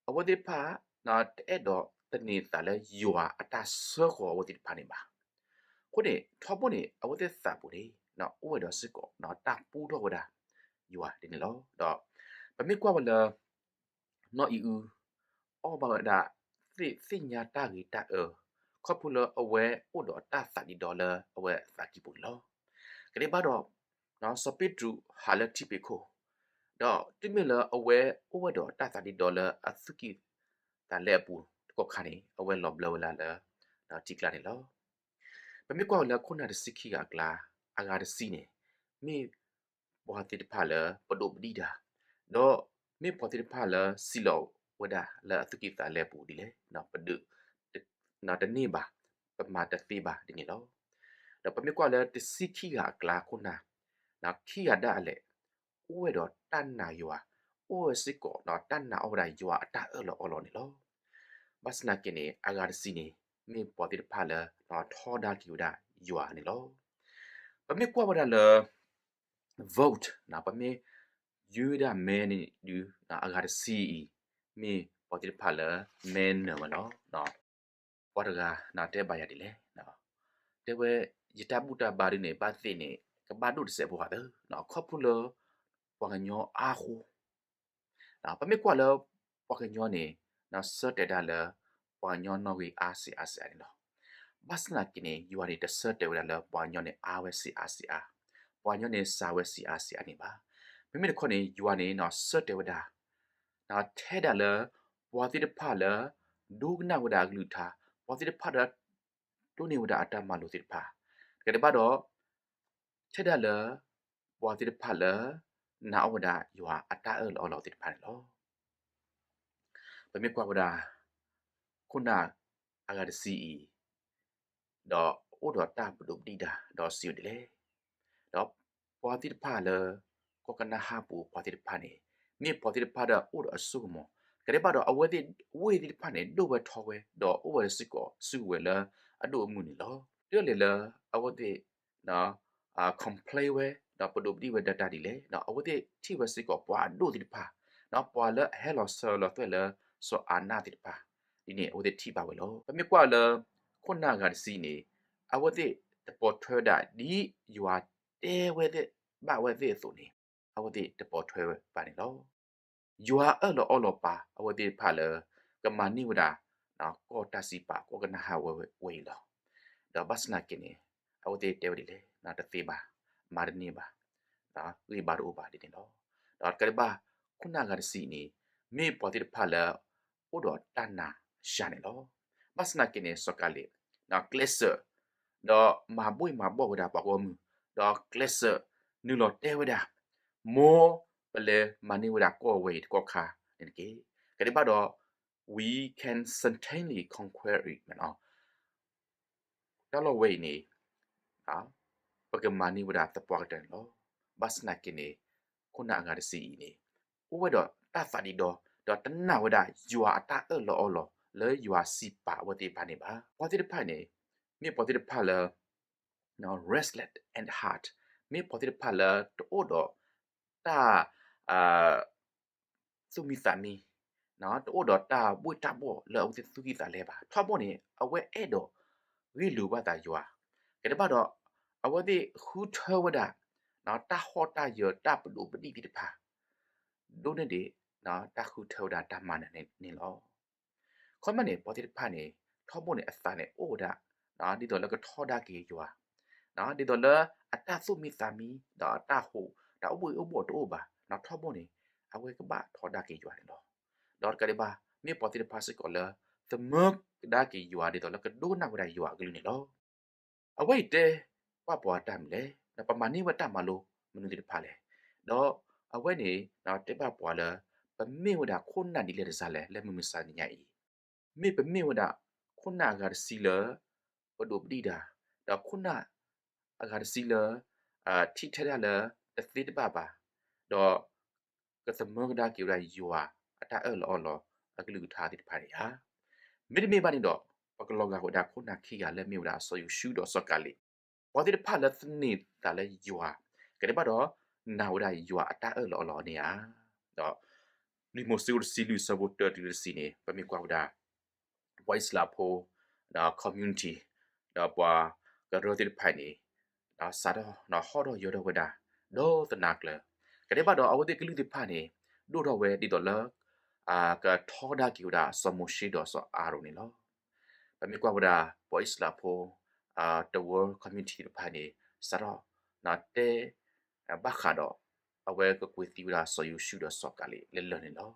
အဝဲသ့ၣ်တဖၣ် တအဲၣ်ဒိးသန့ၤသးလၢယွၤအတၢ်ဆှၢဃီၤအဝဲသ့ၣ်တဖၣ်န့ၣ်ဘၣ်. အဃိန့ၣ် ထီဘိန့ၣ် အဝဲသ့ၣ်သးပူၤန့ၣ် အိၣ်ဝဲဒီးစ့ၢ်ကီး တၢ်ပူထီၣ်ဝဲဒၣ် ယွၤဒ်န့ၣ်လီၤ. ဒီး ပမ့ၢ်ကွၢ်ဝဲလၢ နီၢ်အံၤအူ အီၣ်ဘၣ်ဝဲဒၣ် သ့ၣ်သ့ၣ်ညါတၢ်ဂ့ၤတၢ်အၢ, ခီဖျိလၢအဝဲအိၣ်ဒီးတၢ်သးဒ့ဒီလၢအဝဲအသးကံၢ်ပူၤန့ၣ်လီၤ. ကဒဲးဘၣ်ဒီး စီၤပ့းတရူးဟးလၢထံဖီခိၣ်, ဒီးတုၤမ့ၢ်လၢအဝဲအိၣ်ဝဲဒီးတၢ်သးဒ့ဒီလၢအသူၣ်ကံၢ်သးလဲအပူၤတကီၢ်ခါန့ၣ် အဝဲလီၤဘျၢဝဲဒၣ်လၢ ထံကျါန့ၣ်လီၤ. ပမ့ၢ်ကွၢ်ဝဲလၢခိၣ်နၢ်တဆံခံဂၤအကျါ အဂၤတဆံန့ၣ် မ့ၢ်ပှၤသ့ၣ်တဖၣ်လၢပဒိးပဒံၣ်တၢ်, ဒီးမ့ၢ်ပှၤသ့ၣ်တဖၣ်လၢစံးလီၤဝဲဒၣ်လၢအသူၣ်ကံၢ်သးလဲပူၤဒ်လဲၣ်, ပဒုး တန့ၢ်ဘၣ်, ပမၤတသ့ဘၣ်ဒ်န့ၣ်လီၤ. ဒီးပမ့ၢ်ကွၢ်လၢတဆံခံဂၤအကျါခိၣ်နၢ် ခံဂၤဒၣ်လဲာ် အိၣ်ဝဲဒီးတၢ်နာ်ယွၤ, အိၣ်ဝဲစ့ၢ်ကီး တၢ်နာ်အီၣ်ဝဲဒၣ်ယွၤအတၢ်အၢၣ်လီၤအီလီၤန့ၣ်လီၤ. ဘၣ်ဆၣ်သနာ်က့န့ၣ် အဂၤတဆံန့ၣ် မ့ၢ်ပှၤသ့ၣ်တဖၣ်လၢထီဒါက့ၤဝဲဒၣ်ယွၤန့ၣ်လီၤ. ပမ့ၢ်ကွၢ်ဝဲဒၣ်လၢ vote ပမ့ၢ်ယွၤဝဲဒၣ်မဲန့ၣ်ဒုး အဂၤတဆံအံၤ မ့ၢ်ပှၤသ့ၣ်တဖၣ်လၢမဲနၢၤဝဲလီၤ. ပှၤတဂၤတဲဘၣ်ယၤဒ်လဲၣ်, တဲဝဲ ယတၢ်ဘူၣ်တၢ်ဘါဒ်န့ၣ် ဘၣ်သ့ၣ်န့ၣ် ကဘၣ်ဒိၣ်တစဲးဖိဂၤသၢ, ခီဖျိလၢ ပှၤကညီအါဃိ ပမ့ၢ်ကွၢ်လၢ ပှၤကညီန့ၣ် ဆၢတဲာ်ဒၣ်လၢ ပှၤကညီနီၣ်ဂံၢ်အါစ့ၢ်အါစ့ၢ်အါန့ၣ်လီၤ. ဘၣ်ဆၣ်သနာ်က့န့ၣ် ယွၤန့ၣ် တဆၢတဲာ်ဝဲဒၣ်လၢပှၤကညီန့ၣ်အါဝဲစ့ၢ်အါစ့ၢ်အါ, ပှၤကညီန့ၣ်စှၤဝဲစ့ၢ်အါစ့ၢ်အါန့ၣ်ဘၣ်. မ့မ့ၢ်တခီန့ၣ် ယွၤန့ၣ် ဆၢတဲာ်ဝဲဒၣ် ထဲဒၣ်လၢ ပှၤသ့ၣ်တဖၣ်လၢ ဒိကနၣ်ဝဲဒၣ်အကလုၢ်ကထါ, ပှၤသ့ၣ်တဖၣ်လၢ ဒိးန့ၢ်ဝဲဒၣ်အတၢ်မၤလိာ်သ့ၣ်တဖၣ်, တကးဒံးဘၣ်ဒီး ထဲဒၣ်လၢ ပှၤသ့ၣ်တဖၣ်လၢ နာ်အီၣ်ဝဲဒၣ်ယွၤအတၢ်အၢၣ်လီၤအီလီၤသ့ၣ်တဖၣ်န့ၣ်လီၤ. ပမ့ၢ်ကွၢ်ဝဲဒၣ် ခိၣ်နၢ်အဂၤတဆံအံၤ ဒီးအိၣ်ဒီးတၢ်ပဒိးပဒံၣ်တၢ် ဒီးစံးဝဲဒ်လဲၣ်, ဒီးပှၤသ့ၣ်တဖၣ်လၢ ကီၢ်ကနၤအၣ်ပူၤပှၤသ့ၣ်တဖၣ်န့ၣ် မ့ၢ်ပှၤသ့ၣ်တဖၣ်လၢအိၣ်ဒီးအစိကမီၤ, တကးဒံးဘၣ်ဒီး အဝဲသ့ၣ်ဝ့ၢ်သ့ၣ်တဖၣ်န့ၣ် ဒိၣ်ဝဲထီဝဲ ဒီးအိၣ်ဝဲစ့ၢ်ကီးဆူဝဲလၢအဒိၣ်အမုၢ်န့ၣ်လီၤ. တုၤလဲၣ်လၢအဝဲသ့ၣ် complain ဝဲ ဒီးပဒိးပဒံၣ်ဝဲဒၣ်တၢ်ဒ်လဲၣ်, ဒီးအဝဲသ့ၣ်ထံၣ်ဝဲစ့ၢ်ကီးပှၤအဒိၣ်သ့ၣ်တဖၣ်, ဒီးပှၤလၢအဟဲလီၤဆၢလီၤသွဲၣ်လၢစီၤအၤနးသ့ၣ်တဖၣ်, ဒ်န့ၣ် အဝဲသ့ၣ်ထံၣ်ဘၣ်ဝဲလီၤ. ပမ့ၢ်ကွၢ်လၢ ခိၣ်နၢ်အဂၤတဆံန့ၣ် အဝဲသ့ၣ်တပိာ်ထွဲဝဲဒၣ်ဒ်ယွၤတဲဝဲသ့ၣ်ဘၣ်ဝဲသ့ၣ်အသိးန့ၣ် အဝဲသ့ၣ်တပိာ်ထွဲဘၣ်န့ၣ်လီၤ. ယွၤအၢၣ်လီၤအီလီၤပာ်အဝဲသ့ၣ်တဖၣ်လၢ ကမၤန့ၢ်ဝဲဒၣ် ကီၢ်တၢ်စံးပာ်ကီၢ်ကနၤအၣ်ဝဲအံၤလီၤ. ဒီးဘၣ်ဆၣ်သနာ်က့န့ၣ် အဝဲသ့ၣ်တဲဝဲဒ်လဲၣ်, တသ့ဘၣ်, မၤတန့ၢ်ဘၣ်, ဂံၢ်ဘါတအိၣ်ဘၣ်ဒ်န့ၣ်လီၤ. ဒီးတကးဒံးဘၣ် ခိၣ်နၢ်အဂၤတဆံန့ၣ် မ့ၢ်ပှၤသ့ၣ်တဖၣ်လၢ အိၣ်ဒီးတၢ်နာ်စှၤန့ၣ်လီၤ. ဘၣ်ဆၣ်သနာ်က့န့ၣ် စီၤကၤလ့း ကျဲးစၢး ဒီးမၤဘှ့ၣ်မၤဘှီၣ်ဝဲဒၣ်ပှၤဂီၢ်မုၢ်, ဒီးကျဲးစၢးနုာ်လီၤတဲဝဲဒၣ် မ်ပလဲၤမၤန့ၢ်ဝဲဒၣ်ကီၢ်ဝဲအံၤတကီၢ်ခါန့ၣ်တက့ၢ်. ကဒဲးဘၣ်ဒီး we can certainly conquer it တၢ်လီၢ်ဝဲအံၤန့ၣ် ပကမၤန့ၢ်ဝဲဒၣ်သပှၢ်ကတၢၢ်န့ၣ်လီၤ. ဘၣ်ဆၣ်သနာ်က့န့ၣ် ခိၣ်နၢ်အဂၤတဆံအံၤန့ၣ် အိၣ်ဝဲဒီးတၢ်သးဒံးဒီး ဒီးတနာ်ဝဲဒၣ်ယွၤအတၢ်အၢၣ်လီၤအီလီၤ လၢယွၤစံးပာ်အဝဲသ့ၣ်တဖၣ်န့ၣ်ဘၣ်. ပှၤသ့ၣ်တဖၣ်န့ၣ် မ့ၢ်ပှၤသ့ၣ်တဖၣ်လၢ restless at heart မ့ၢ်ပှၤသ့ၣ်တဖၣ်လၢတအိၣ်ဒီးတၢ် သူၣ်မံသးမံ, တအိၣ်ဒီးတၢ်ဘှ့ၣ်တၢ်ဘှီၣ်လၢအဝဲသ့ၣ်သူၣ်ကံၢ်သးလဲဘၣ်. ထီဘိန့ၣ် အဝဲအဲၣ်ဒိးဂ့ၢ်လိာ်ဘၣ်သးယွၤ, ကဒဲးဘၣ်ဒီး အဝဲသ့ၣ်ဃုထၢဝဲဒၣ် တၢ်ဟီၣ်တၢ်ယၢၤ တၢ်ပဒိၣ်ပဒံၣ်သ့ၣ်တဖၣ် ဒိၣ်န့ၢ်ဒံး တၢ်ဃုထၢဝဲဒၣ်တၢ်မၤနၢၤန့ၣ်လီၤ. ခီမ့ၢ်န့ၣ် ပှၤသ့ၣ်တဖၣ်န့ၣ် ထီဘိန့ၣ် အသးန့ၣ်အိၣ်ဝဲဒၣ် ဒ်သိးလၢကထီဒါက့ၤယွၤ, ဒ်သိးလၢအတၢ်သူၣ်မံသးမံ ဒီးအတၢ်ဟူး တၢ်အိၣ်ဘှံးအိၣ်ဘှီၣ်တအိၣ်ဘၣ်, ထီဘိန့ၣ် အဝဲကဘၣ်ထီဒါက့ၤယွၤန့ၣ်လီၤ. ဒီးတကးဒံးဘၣ် မ့ၢ်ပှၤသ့ၣ်တဖၣ်စ့ၢ်ကီးလၢ သမၢကဒါက့ၤယွၤ ဒ်သိးလၢကဒိကနၣ်ဝဲဒၣ်ယွၤအကလုၢ်န့ၣ်လီၤ. အဝဲအံၤတဲပှၤပှၤတၢ်မနုၤလဲၣ်, ပမၤန့ၢ်ဝဲတၢ်မၤလိမနုၤသ့ၣ်တဖၣ်လဲၣ်. ဒီးအဝဲန့ၣ် တဲဘၣ်ပှၤလၢ ပမ့ၢ်ဝဲဒၣ်ခိၣ်နၢ်ဒ်လဲၣ်တစၢ်လဲၣ် လၢမုၢ်မဆါတနံၤညါအံၤ, မ့ၢ်ပမ့ၢ်ဝဲဒၣ်ခိၣ်နၢ်အဂၤတဆံလၢ ပဒိၣ်ပဒံၣ်တၢ်, ဒီးခိၣ်နၢ်အဂၤတဆံလၢ ထံၣ်ထဲဒၣ်လၢတသ့တဘၣ်ဘၣ်, ဒီး ကသမၢကဒါက့ၤဝဲဒၣ်ယွၤအတၢ်အၢၣ်လီၤအီလီၤ အကလုၢ်ကထါသ့ၣ်တဖၣ်န့ၣ်ဧါ. မ့တမ့ၢ်ဘၣ်န့ၣ်ဒီး ပကလီၤဂာ်ဝဲဒၣ်ခိၣ်နၢ်ခံဂၤလၢမ့ၢ်ဝဲဒၣ်စီၤယိၤၡူဒီးစီၤကၤလ့း, ပှၤသ့ၣ်တဖၣ်လၢသန့ၤသးလၢယွၤ, ကဒဲးဘၣ်ဒီး နာ်ဝဲဒၣ်ယွၤအတၢ်အၢၣ်လီၤအီလီၤန့ၣ်ဧါ. ဒီး လွံၢ်မိၤၡ့တဆံလွံၢ်ဆၢဖိတၢတုၤတဆံန့ၣ် ပမ့ၢ်ကွၢ်ဝဲဒၣ် ပှၤအံၣ်စရ့လးဖိ ဒီး community ဒီးပှၤကရၢသ့ၣ်တဖၣ်န့ၣ် စးထီၣ်ဟီၣ်ထီၣ်ယၢၤထီၣ်ဝဲဒၣ် ဒီးသနာ်ကျၢၤ, ကဒဲးဘၣ်ဒီးအဝဲသ့ၣ်ကလုၢ်သ့ၣ်တဖၣ်န့ၣ် ဒိၣ်ထီၣ်ဝဲဒ်သိးလၢ ကထီဒါက့ၤဝဲဒၣ်စီၤမိၤၡ့ဒီးစီၤအၤရိၣ်န့ၣ်လီၤ. ပမ့ၢ်ကွၢ်ဝဲဒၣ် ပှၤအံၣ်စရ့လးဖိ တဝၢ community သ့ၣ်တဖၣ်န့ၣ် စးထီၣ် တဲ ဘၣ်ဃးဒီး အဝဲကကွံာ်သံဝဲဒၣ်စီၤယိၤၡူဒီးစီၤကၤလ့းလၢလၢၢ်န့ၣ်လီၤ.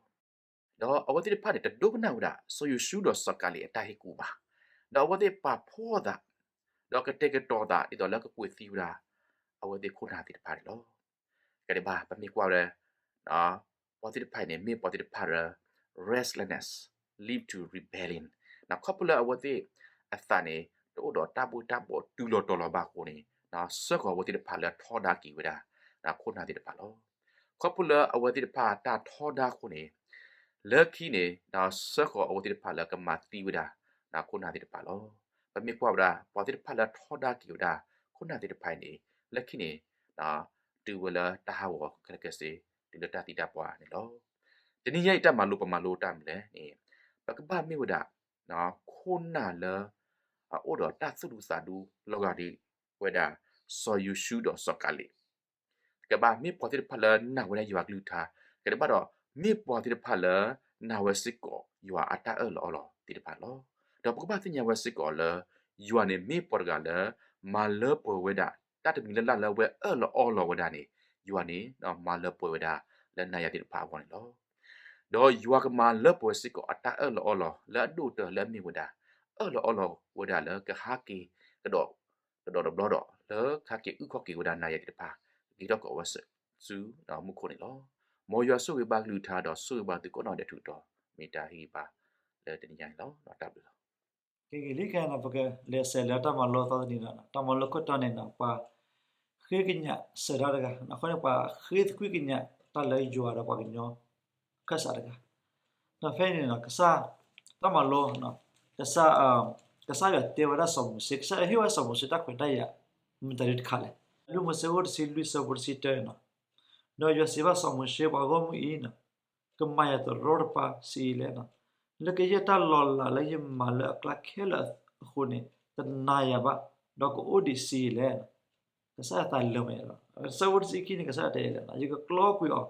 ဒီးအဝဲသ့ၣ်တဖၣ်န့ၣ် တဒိကနၣ်ဝဲဒၣ် စီၤယိၤၡူဒီးစီၤကၤလ့းအတၢ်ဟ့ၣ်ကူၣ်ဘၣ်. ဒီးအဝဲသ့ၣ်ပာ်ဖှိၣ်သး ဒီးကတဲာ်ကတီၤသး ဒ်သိးလၢကကွံာ်သံဝဲဒၣ် အဝဲသ့ၣ်ခိၣ်နၢ်သ့ၣ်တဖၣ်န့ၣ်လီၤ. ကဒဲးဘၣ် ပမ့ၢ်ကွၢ်ဝဲ ပှၤသ့ၣ်တဖၣ်အံၤန့ၣ် မ့ၢ်ပှၤသ့ၣ်တဖၣ်လၢ restlessness lead to rebellion ခီဖျိလၢအဝဲသ့ၣ်အသးန့ၣ် တအိၣ်ဒီးတၢ်ဘှ့ၣ်တၢ်ဘှီၣ်တုၤလီၤတီၤလီၤဘၣ်အဃိန့ၣ် ဆှၢဃီၤအဝဲသ့ၣ်တဖၣ်လၢထီဒါက့ၤဝဲဒၣ် ခိၣ်နၢ်သ့ၣ်တဖၣ်လီၤ. ခီဖျိလၢအဝဲသ့ၣ်တဖၣ်တၢ်ထီဒါအဃိန့ၣ် လၢခံန့ၣ် ဆှၢဃီၤအဝဲသ့ၣ်တဖၣ်လၢကမၤသံဝဲဒၣ် ခိၣ်နၢ်သ့ၣ်တဖၣ်လီၤ. ပမ့ၢ်ကွၢ်ဝဲဒၣ် ပှၤသ့ၣ်တဖၣ်လၢထီဒါက့ၤဝဲဒၣ် ခိၣ်နၢ်သ့ၣ်တဖၣ်အံၤန့ၣ် လၢခံန့ၣ် တုၤဝဲလၢတၢ်ဟးဂီၤခဲလၢာ်ခဲဆ့ တုၤလၢတၢ်သံတၢ်ပှၢ်န့ၣ်လီၤ. တနံၤညါအံၤတၢ်မၤလိပမၤလိတၢ်မနုၤလဲၣ်န့ၣ် ပကဘၣ်မ့ၢ်ဝဲဒၣ် ခိၣ်နၢ်လၢ အအိၣ်ဒီးတၢ်သူၣ်ဒူသးဒူလီၤဂာ်ဒ်ဝဲဒၣ် စီၤယိၤၡူဒီးစီၤကၤလ့း ကဘၣ်မ့ၢ်ပှၤသ့ၣ်တဖၣ်လၢနာ်ဝဲဒၣ်ယွၤကလုၢ်ကထါ ကဒဲးဘၣ်ဒီး မ့ၢ်ပှၤသ့ၣ်တဖၣ်လၢ နာ်ဝဲစ့ၢ်ကီးယွၤအတၢ်အၢၣ်လီၤအီလီၤသ့ၣ်တဖၣ်လီၤ. ဒီးပကဘၣ်သ့ၣ်ညါဝဲစ့ၢ်ကီးလၢ ယွၤန့ၣ်မ့ၢ်ပှၤတဂၤလၢ မၤလၢပှဲၤဝဲဒၣ် တၢ်တမံၤလၢ်လၢ်လၢအဝဲအၢၣ်လီၤအီလီၤဝဲဒၣ်န့ၣ် ယွၤန့ၣ် မၤလၢပှဲၤဝဲဒၣ်လၢနၤယၤသ့ၣ်တဖၣ်အဂီၢ်န့ၣ်လီၤ. ဒီးယွၤကမၤလၢပှဲၤစ့ၢ်ကီးအတၢ်အၢၣ်လီၤအီလီၤလၢအဒိၣ်ကတၢၢ်လၢအမ့ၢ်ဝဲဒၣ် အၢၣ်လီၤအီလီၤဝဲဒၣ်လၢကဟဲက့ၤကဒီး ကဒီးတဘျီဒီး လၢကဟဲက့ၤအုၣ်ခီၣ်က့ၤဝဲဒၣ်နၤယၤသ့ၣ်တဖၣ် က့ၤထီၣ်ကီးဝဲဆူမူခိၣ်န့ၣ်လီၤ. မ်ယွၤဆိၣ်ဂ့ၤဘၣ်ကလုၢ်ကထါဒီးဆိၣ်ဂ့ၤဘၣ်သုကိးနီၢ်ဒဲးထူးတီၤ မ့ၢ်တၢ်ဟ့ၣ်ဂံၢ်ဘါလၢတနံၤညါန့ၣ်လီၤ. တၢ်ဘျုးလီၤ. ကဂ့ၤလံခဲအံၤ ပကလဲၤဆဲးလၢတၢ်မၤလိအသီတနံၤဒီး တၢ်မၤလိခိၣ်တီန့ၣ် ပှၤဃ့ကညးစၢၤတၢ်တဂၤ အဃိန့ၣ် ပှၤဃ့သကွံၢ်ကညးတၢ်လၢယွၤဒီးပှၤကညီခၢၣ်စးတဂၤ. ဒီးဖဲအံၤန့ၣ် ကစၢ် တၢ်မၤလိ ကစၢ် ကစၢ်ယွၤတဲဝဲဒၣ်စီၤမိၤၡ့ ကစၢ်ယွၤဟ့ၣ်ဝဲစီၤမိၤၡ့တၢ်ခွဲးတၢ်ယာ် မတၤဒုတခါလဲၣ်. လွံၢ်မိၤၡ့အခိၣ်တဆံလွံၢ်ဆၢဖိတဆံတၢန့ၣ်လီၤ. ဒီးယွၤစံးဘၣ်စီၤမိၤၡ့ ပှၤဂီၢ်မုၢ်အံၤန့ၣ် ကမၤယၤသရီတပါဆံးအံၤလဲၣ်န့ၣ် လၢကယဲၢ်တၢ်လီၤလးလၢယမၤလၢအကျါခဲလၢာ် အဃိန့ၣ် တနာ်ယၤဘၣ်, ဒီးကအိၣ်ဒံးဆံးယံာ်လဲၣ်. ကစၢ်ယွၤသးလၢာ်မးလီၤ. အဆၢဖိတဆံခံန့ၣ် ကစၢ်ယွၤတဲလဲၣ်, ယကကျီကွံာ်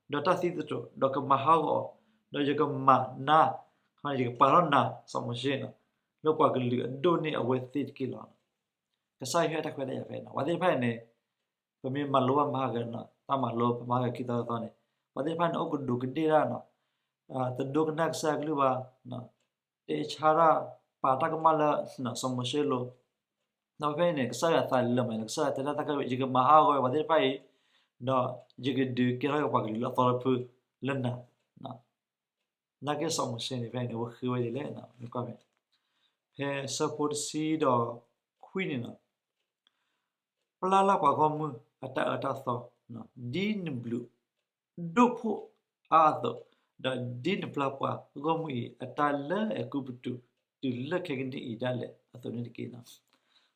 အီၤ ဒီးတၢ်သံသတြိာ်, ဒီးကမၤဟးဂီၤအီၤ, ဒီးယကမၤနၤ, ယကပာ်ထီၣ်နၤ စီၤမိၤၡ့ လၢပှၤကလုာ်အဒိၣ်န့ၢ်အဝဲသ့ၣ်တက့ၢ်လီၤ. ကစၢ်ယွၤဟ့ၣ်တၢ်ခွဲးတၢ်ယာ်ဖဲန့ၣ် ပှၤသ့ၣ်တဖၣ်အံၤန့ၣ် ပမ့ၢ်မၤလိဘၣ်မၤဟးဂီၤ တၢ်မၤလိပမၤဟးဂီၤခံသီသီန့ၣ် ပှၤသ့ၣ်တဖၣ်န့ၣ် အိၣ်ကဒူးကဒ့ၣ်တၢ်, တဒိကနၣ်ကစၢ်ယွၤကလုၢ်ဘၣ်, တဲဆါတၢ် ပာ်တၢ်ကမၣ်လၢ စီၤမိၤၡ့လိၤ. ဒီးဖဲအံၤန့ၣ် ကစၢ်ယွၤသးလၢာ်မးလီၤ. ကစၢ်ယွၤတဲတၢ်သၣ်ခါဝဲ ယကမၤဟးဂီၤဝဲပှၤသ့ၣ်တဖၣ်အံၤ, ဒီးယကဒုးကဲထီၣ်က့ၤပှၤကလုာ်လၢအသီတဖုလၢနၤ နာ်က့စီၤမိၤၡ့န့ၣ် ဖဲန့ၣ် အဝဲဃ့ဝဲဒ်လဲၣ်, ဖဲဆၢဖိတဆံဒီးခွံန့ၣ်လီၤ. ပျၢ်လၢ်ပှၤဂီၢ်မုၢ်အတၢ်အၢတၢ်သီ, ဒ်နဘျုးဒိၣ်ဖှိၣ်အါအသိး, ဒီးဒ်နပျၢ်ပှၤဂီၢ်မုၢ်အံၤအတၢ်လၢအဲၤကူပတူး တုၤလၢခဲကနံၣ်အံၤဒၣ်လဲာ်အသိးန့ၣ်တက့ၢ်.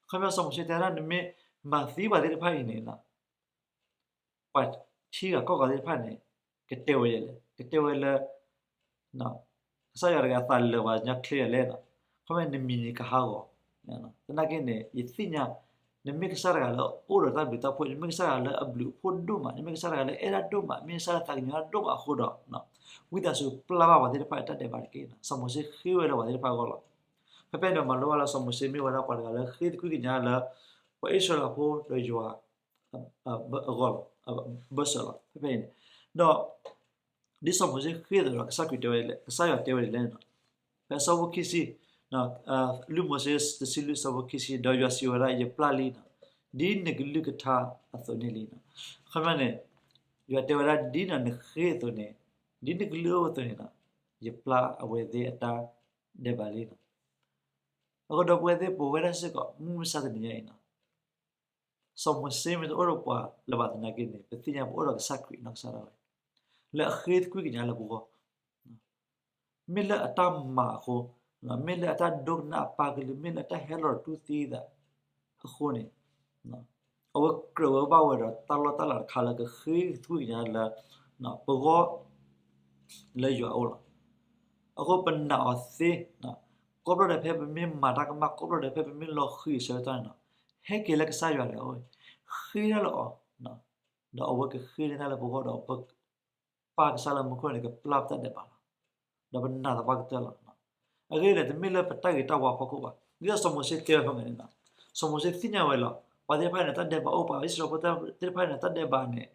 အခီပညီစီၤမိၤၡ့တဲဒၣ် နမ့ၢ်မၤသံပှၤသ့ၣ်တဖၣ်အံၤန့ၣ် ပှၤထံဂၤကီၢ်ဂၤသ့ၣ်တဖၣ်န့ၣ် ကတဲဝဲဒ်လဲၣ်, ကတဲဝဲလၢ ကစၢ်ယွၤတဂၤသးလၢာ်ပှၤကညီချ့ဒ်လဲၣ်, ခီမ့ၢ်နမံၤန့ၣ်ကဟးဂီၤ, သနာ်က့န့ၣ် ယသ့ၣ်ညါ နမ့ၢ်ကစၢ်တဂၤလၢအအိၣ်ဒီးတၢ်ဘျုးတၢ်ဖှိၣ်, နမ့ၢ်ကစၢ်တဂၤလၢအဘျုးအဖှိၣ်ဒိၣ်မး, နမ့ၢ်ကစၢ်တဂၤလၢအဲၣ်တၢ်ဒိၣ်မး, မ့ၢ်ကစၢ်လၢသးကညီၤတၢ်ဒိၣ်မးအဃိဒီး ဝံသးစူၤပျၢ်ဘၣ်ပှၤသ့ၣ်တဖၣ်အတၢ်ဒဲးဘးတက့ၢ်. စီၤမိၤၡ့ဃ့ဝဲလၢပှၤသ့ၣ်တဖၣ်အဂီၢ်လီၤ. ဖဲဖဲန့ၣ် မၤလိဘၣ်လၢစီၤမိၤၡ့မ့ၢ်ဝဲဒၣ်ပှၤတဂၤလၢဃ့သကွံၢ်ကညးလၢ ပှၤအံၣ်စရ့လးဖိဒီးယွၤ အဂီၢ်လီၤ, ဘၢၣ်စၢၤလီၤ. ဖဲဖဲအံၤန့ၣ် ဒီး ဒ်စီၤမိၤၡ့ဃ့အသိးဒီး ကစၢ်ခရံာ်တဲဝဲ, ကစၢ်ယွၤတဲဝဲဒ်လဲၣ်န့ၣ်, ဖဲအဆၢဖိခံဆံ, လွံၢ်မိၤၡ့တဆံလွံၢ်အဆၢဖိခံဆံ, ဒီးယွၤစံးဝဲဒၣ် ယပျၢ်လံန့ၣ်, ဒ်နကလုၢ်ကထါအသိးန့ၣ်လံန့ၣ်. အခီပညီန့ၣ် ယွၤတဲဝဲဒၣ် ဒ်နဃ့အသိးန့ၣ်, ဒ်နကလုၢ်အသိးန့ၣ်, ယပျၢ်အဝဲသ့ၣ်အတၢ်ဒဲးဘးလံန့ၣ်. အဃိဒီပုၢ်ဝဲၢ်သ့ၣ် ပဝဲဒၣ်စ့ၢ်ကီး မုၢ်မဆါတနံၤညါအံၤန့ၣ် စီၤမိၤၡ့မ့ၢ်တအိၣ်ဒီးပှၤလၢၤဘၣ်သနာ်က့န့ၣ် ပသ့ၣ်ညါပအိၣ်ဒီးကစၢ်ခရံာ်နီၢ်ကစၢ်ဒၣ်ဝဲ လၢအဃ့သကွံၢ်ကညးလၢပဂီၢ်, မ့ၢ်လၢအတၢ်မၤအဃိ, မ့ၢ်လၢအတၢ်ဒိကနၣ်အပၢ်ကလုၢ်, မ့ၢ်လၢအတၢ်ဟဲလီၤတူၢ်သံအသးအဃိန့ၣ် အဝဲကြၢးဝဲဘၣ်ဝဲဒီးတၢ်လီၢ်တၢ်လၤတခါလၢကဃ့သကွံၢ်ကညးလၢ ပဂီၢ် လၢယွၤအအိၣ်လီၤ. အဃိပနာ်အီၤသ့, ကိးဘျီဒဲးဖဲပမ့ၢ်မၤတၢ်ကမၣ်, ကိးဘျီဒဲးဖဲပမ့ၢ်လီၤဃံၤအဆၢကတီၢ်န့ၣ်လီၤ, ဟဲက့ၤလၢကစၢ်ယွၤဒီး ဃ့တၢ်လၢအီၤ, ဒီးအဝဲကဃ့န့ၢ်တၢ်လၢပဂီၢ်ဒီး ပပၢ်ကစၢ်လၢမူခိၣ်န့ၣ် ကပျၢ်ပတၢ်ဒဲးဘးလီၤ. ဒီးပနာ်သပှၢ်ကတၢၢ်လီၤ. အဂ့ၢ်ဒ်လဲၣ် တမ့ၢ်လၢပတၢ်ဂ့ၤတၢ်ဝါအဖီခိၣ်ဘၣ်. ဒ်သိးစီၤမိၤၡ့တဲဝဲဖဲန့ၣ်, စီၤမိၤၡ့သ့ၣ်ညါဝဲလီၤ. ပှၤသ့ၣ်တဖၣ်န့ၣ် တၢ်ဒဲးဘးအိၣ်, ပှၤအံၣ်စရ့လးဖိသ့ၣ်တဖၣ်န့ၣ် တၢ်ဒဲးဘးန့ၣ်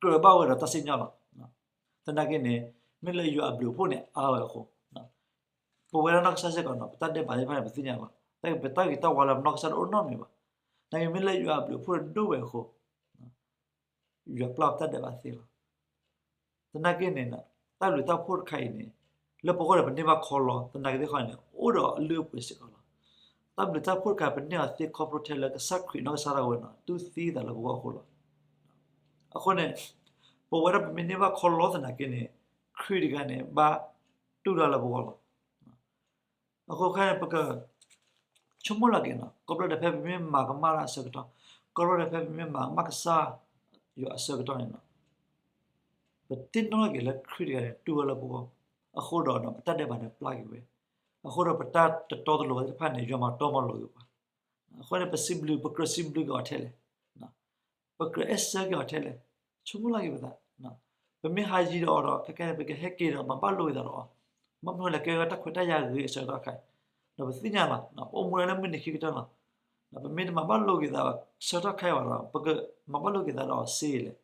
ကြၢးဘၣ်ဝဲဒီးတၢ်စံၣ်ညီၣ်လီၤ. သနာ်က့န့ၣ် မ့ၢ်လၢယွၤအဘျုးအဖှိၣ်န့ၣ်အါဝဲအဃိ ပဝဲဒၣ်နီၢ်ကစၢ်စ့ၢ်ကီးန့ၣ် ပတၢ်ဒဲးဘးသ့ၣ်တဖၣ်န့ၣ် ပသ့ၣ်ညါဘၣ်. တၢ်ပတၢ်ဂ့ၤတၢ်ဝါလၢပနီၢ်ကစၢ်တအိၣ်နီတမံၤဘၣ်. သနာ်က့မ့ၢ်လၢယွၤအဘျုးအဖှိၣ်ဒိၣ်ဝဲအဃိ ယွၤပျၢ်ပတၢ်ဒဲးဘးသ့လီၤ. သနာ်က့န့ၣ် တၢ်ဘျုးတၢ်ဖှိၣ်တခါအံၤန့ၣ် လၢပဂီၢ်ဒီးပန့ၢ်ဘၣ်ခီလီသနာ်က့သ့ၣ်တဖၣ်န့ၣ် အိၣ်ဒီးအလုၢ်အပှ့ၤစ့ၢ်ကီးလီၤ. တၢ်ဘျုးတၢ်ဖှိၣ်တခါ ပန့ၢ်အီၤသ့ခီဖျိထဲလၢကစၢ်ခရံာ်နီၢ်ကစၢ်ဒၣ်ဝဲန့ၣ် တူၢ်သံသးလၢပဂီၢ်အဃိလီၤ. အဃိန့ၣ် ပဝဲဒၣ်ပမ့ၢ်န့ၢ်ဘၣ်ခီလီသနာ်က့န့ၣ် ခရံာ်တဂၤန့ၣ် ဘၣ်တူၢ်တၢ်လၢပဂီၢ်လီၤ. အဃိခဲအံၤန့ၣ် ပကဆိကမိၣ်လီၤက့ၤန့ၣ် ကိးဘျီဒဲးဖဲပမ့ၢ်မၤကမၣ်တၢ်အဆၢကတီၢ်, ကိးဘျီဒဲးဖဲပမ့ၢ်မၤကမၣ်ကစၢ်ယွၤအဆၢကတီၢ်န့ၣ်လီၤ. ပသ့ၣ်နီၣ်ထီၣ်က့ၤလၢခရံာ်တဂၤန့ၣ် တူၢ်ဝဲလၢပဂီၢ်, အဃိဒီးပတၢ်ဒဲးဘးန့ၣ်ပျၢ်က့ၤဝဲ, အဃိဒီးပတၢ်တတီတလိၤဝဲသ့ၣ်တဖၣ်န့ၣ် ယွၤမၤတီမၤလိၤက့ၤပှၤ, အဃိန့ၣ် ပစံးဘျုး ပကြၢးစံးဘျုးက့ၤအီၤထဲလဲၣ်, ပကြၢးအဲၣ်ဆၢက့ၤအီၤထဲလဲၣ်, ဆိကမိၣ်လီၤက့ၤပသး, ပမ့ၢ်ဟးယံၤဒီးအီၤဒီး ခဲကဲန့ၣ် ပကဟဲက့ၤဒီးမၤဘၣ်လိာ်က့ၤသးဒီးအီၤ, ဘၣ်မနုၤလဲၣ် ကဲဝဲတၢ်ခွဲးတၢ်ယာ်ဂ့ၤအဆၢကတီၢ်ခါအံၤ, ဒီးပသ့ၣ်ညါလီၤ ပအိၣ်မူဒၣ်လၢမုၢ်နံၤခံကတၢၢ်လီၤ. ပမ့ၢ်တမၤဘၣ်လိာ်က့ၤသးဆၢကတီၢ်ခါအံၤဘၣ်ဒီး ပကမၤဘၣ်လိာ်က့ၤသးဒီးအီၤစ့လဲၣ်.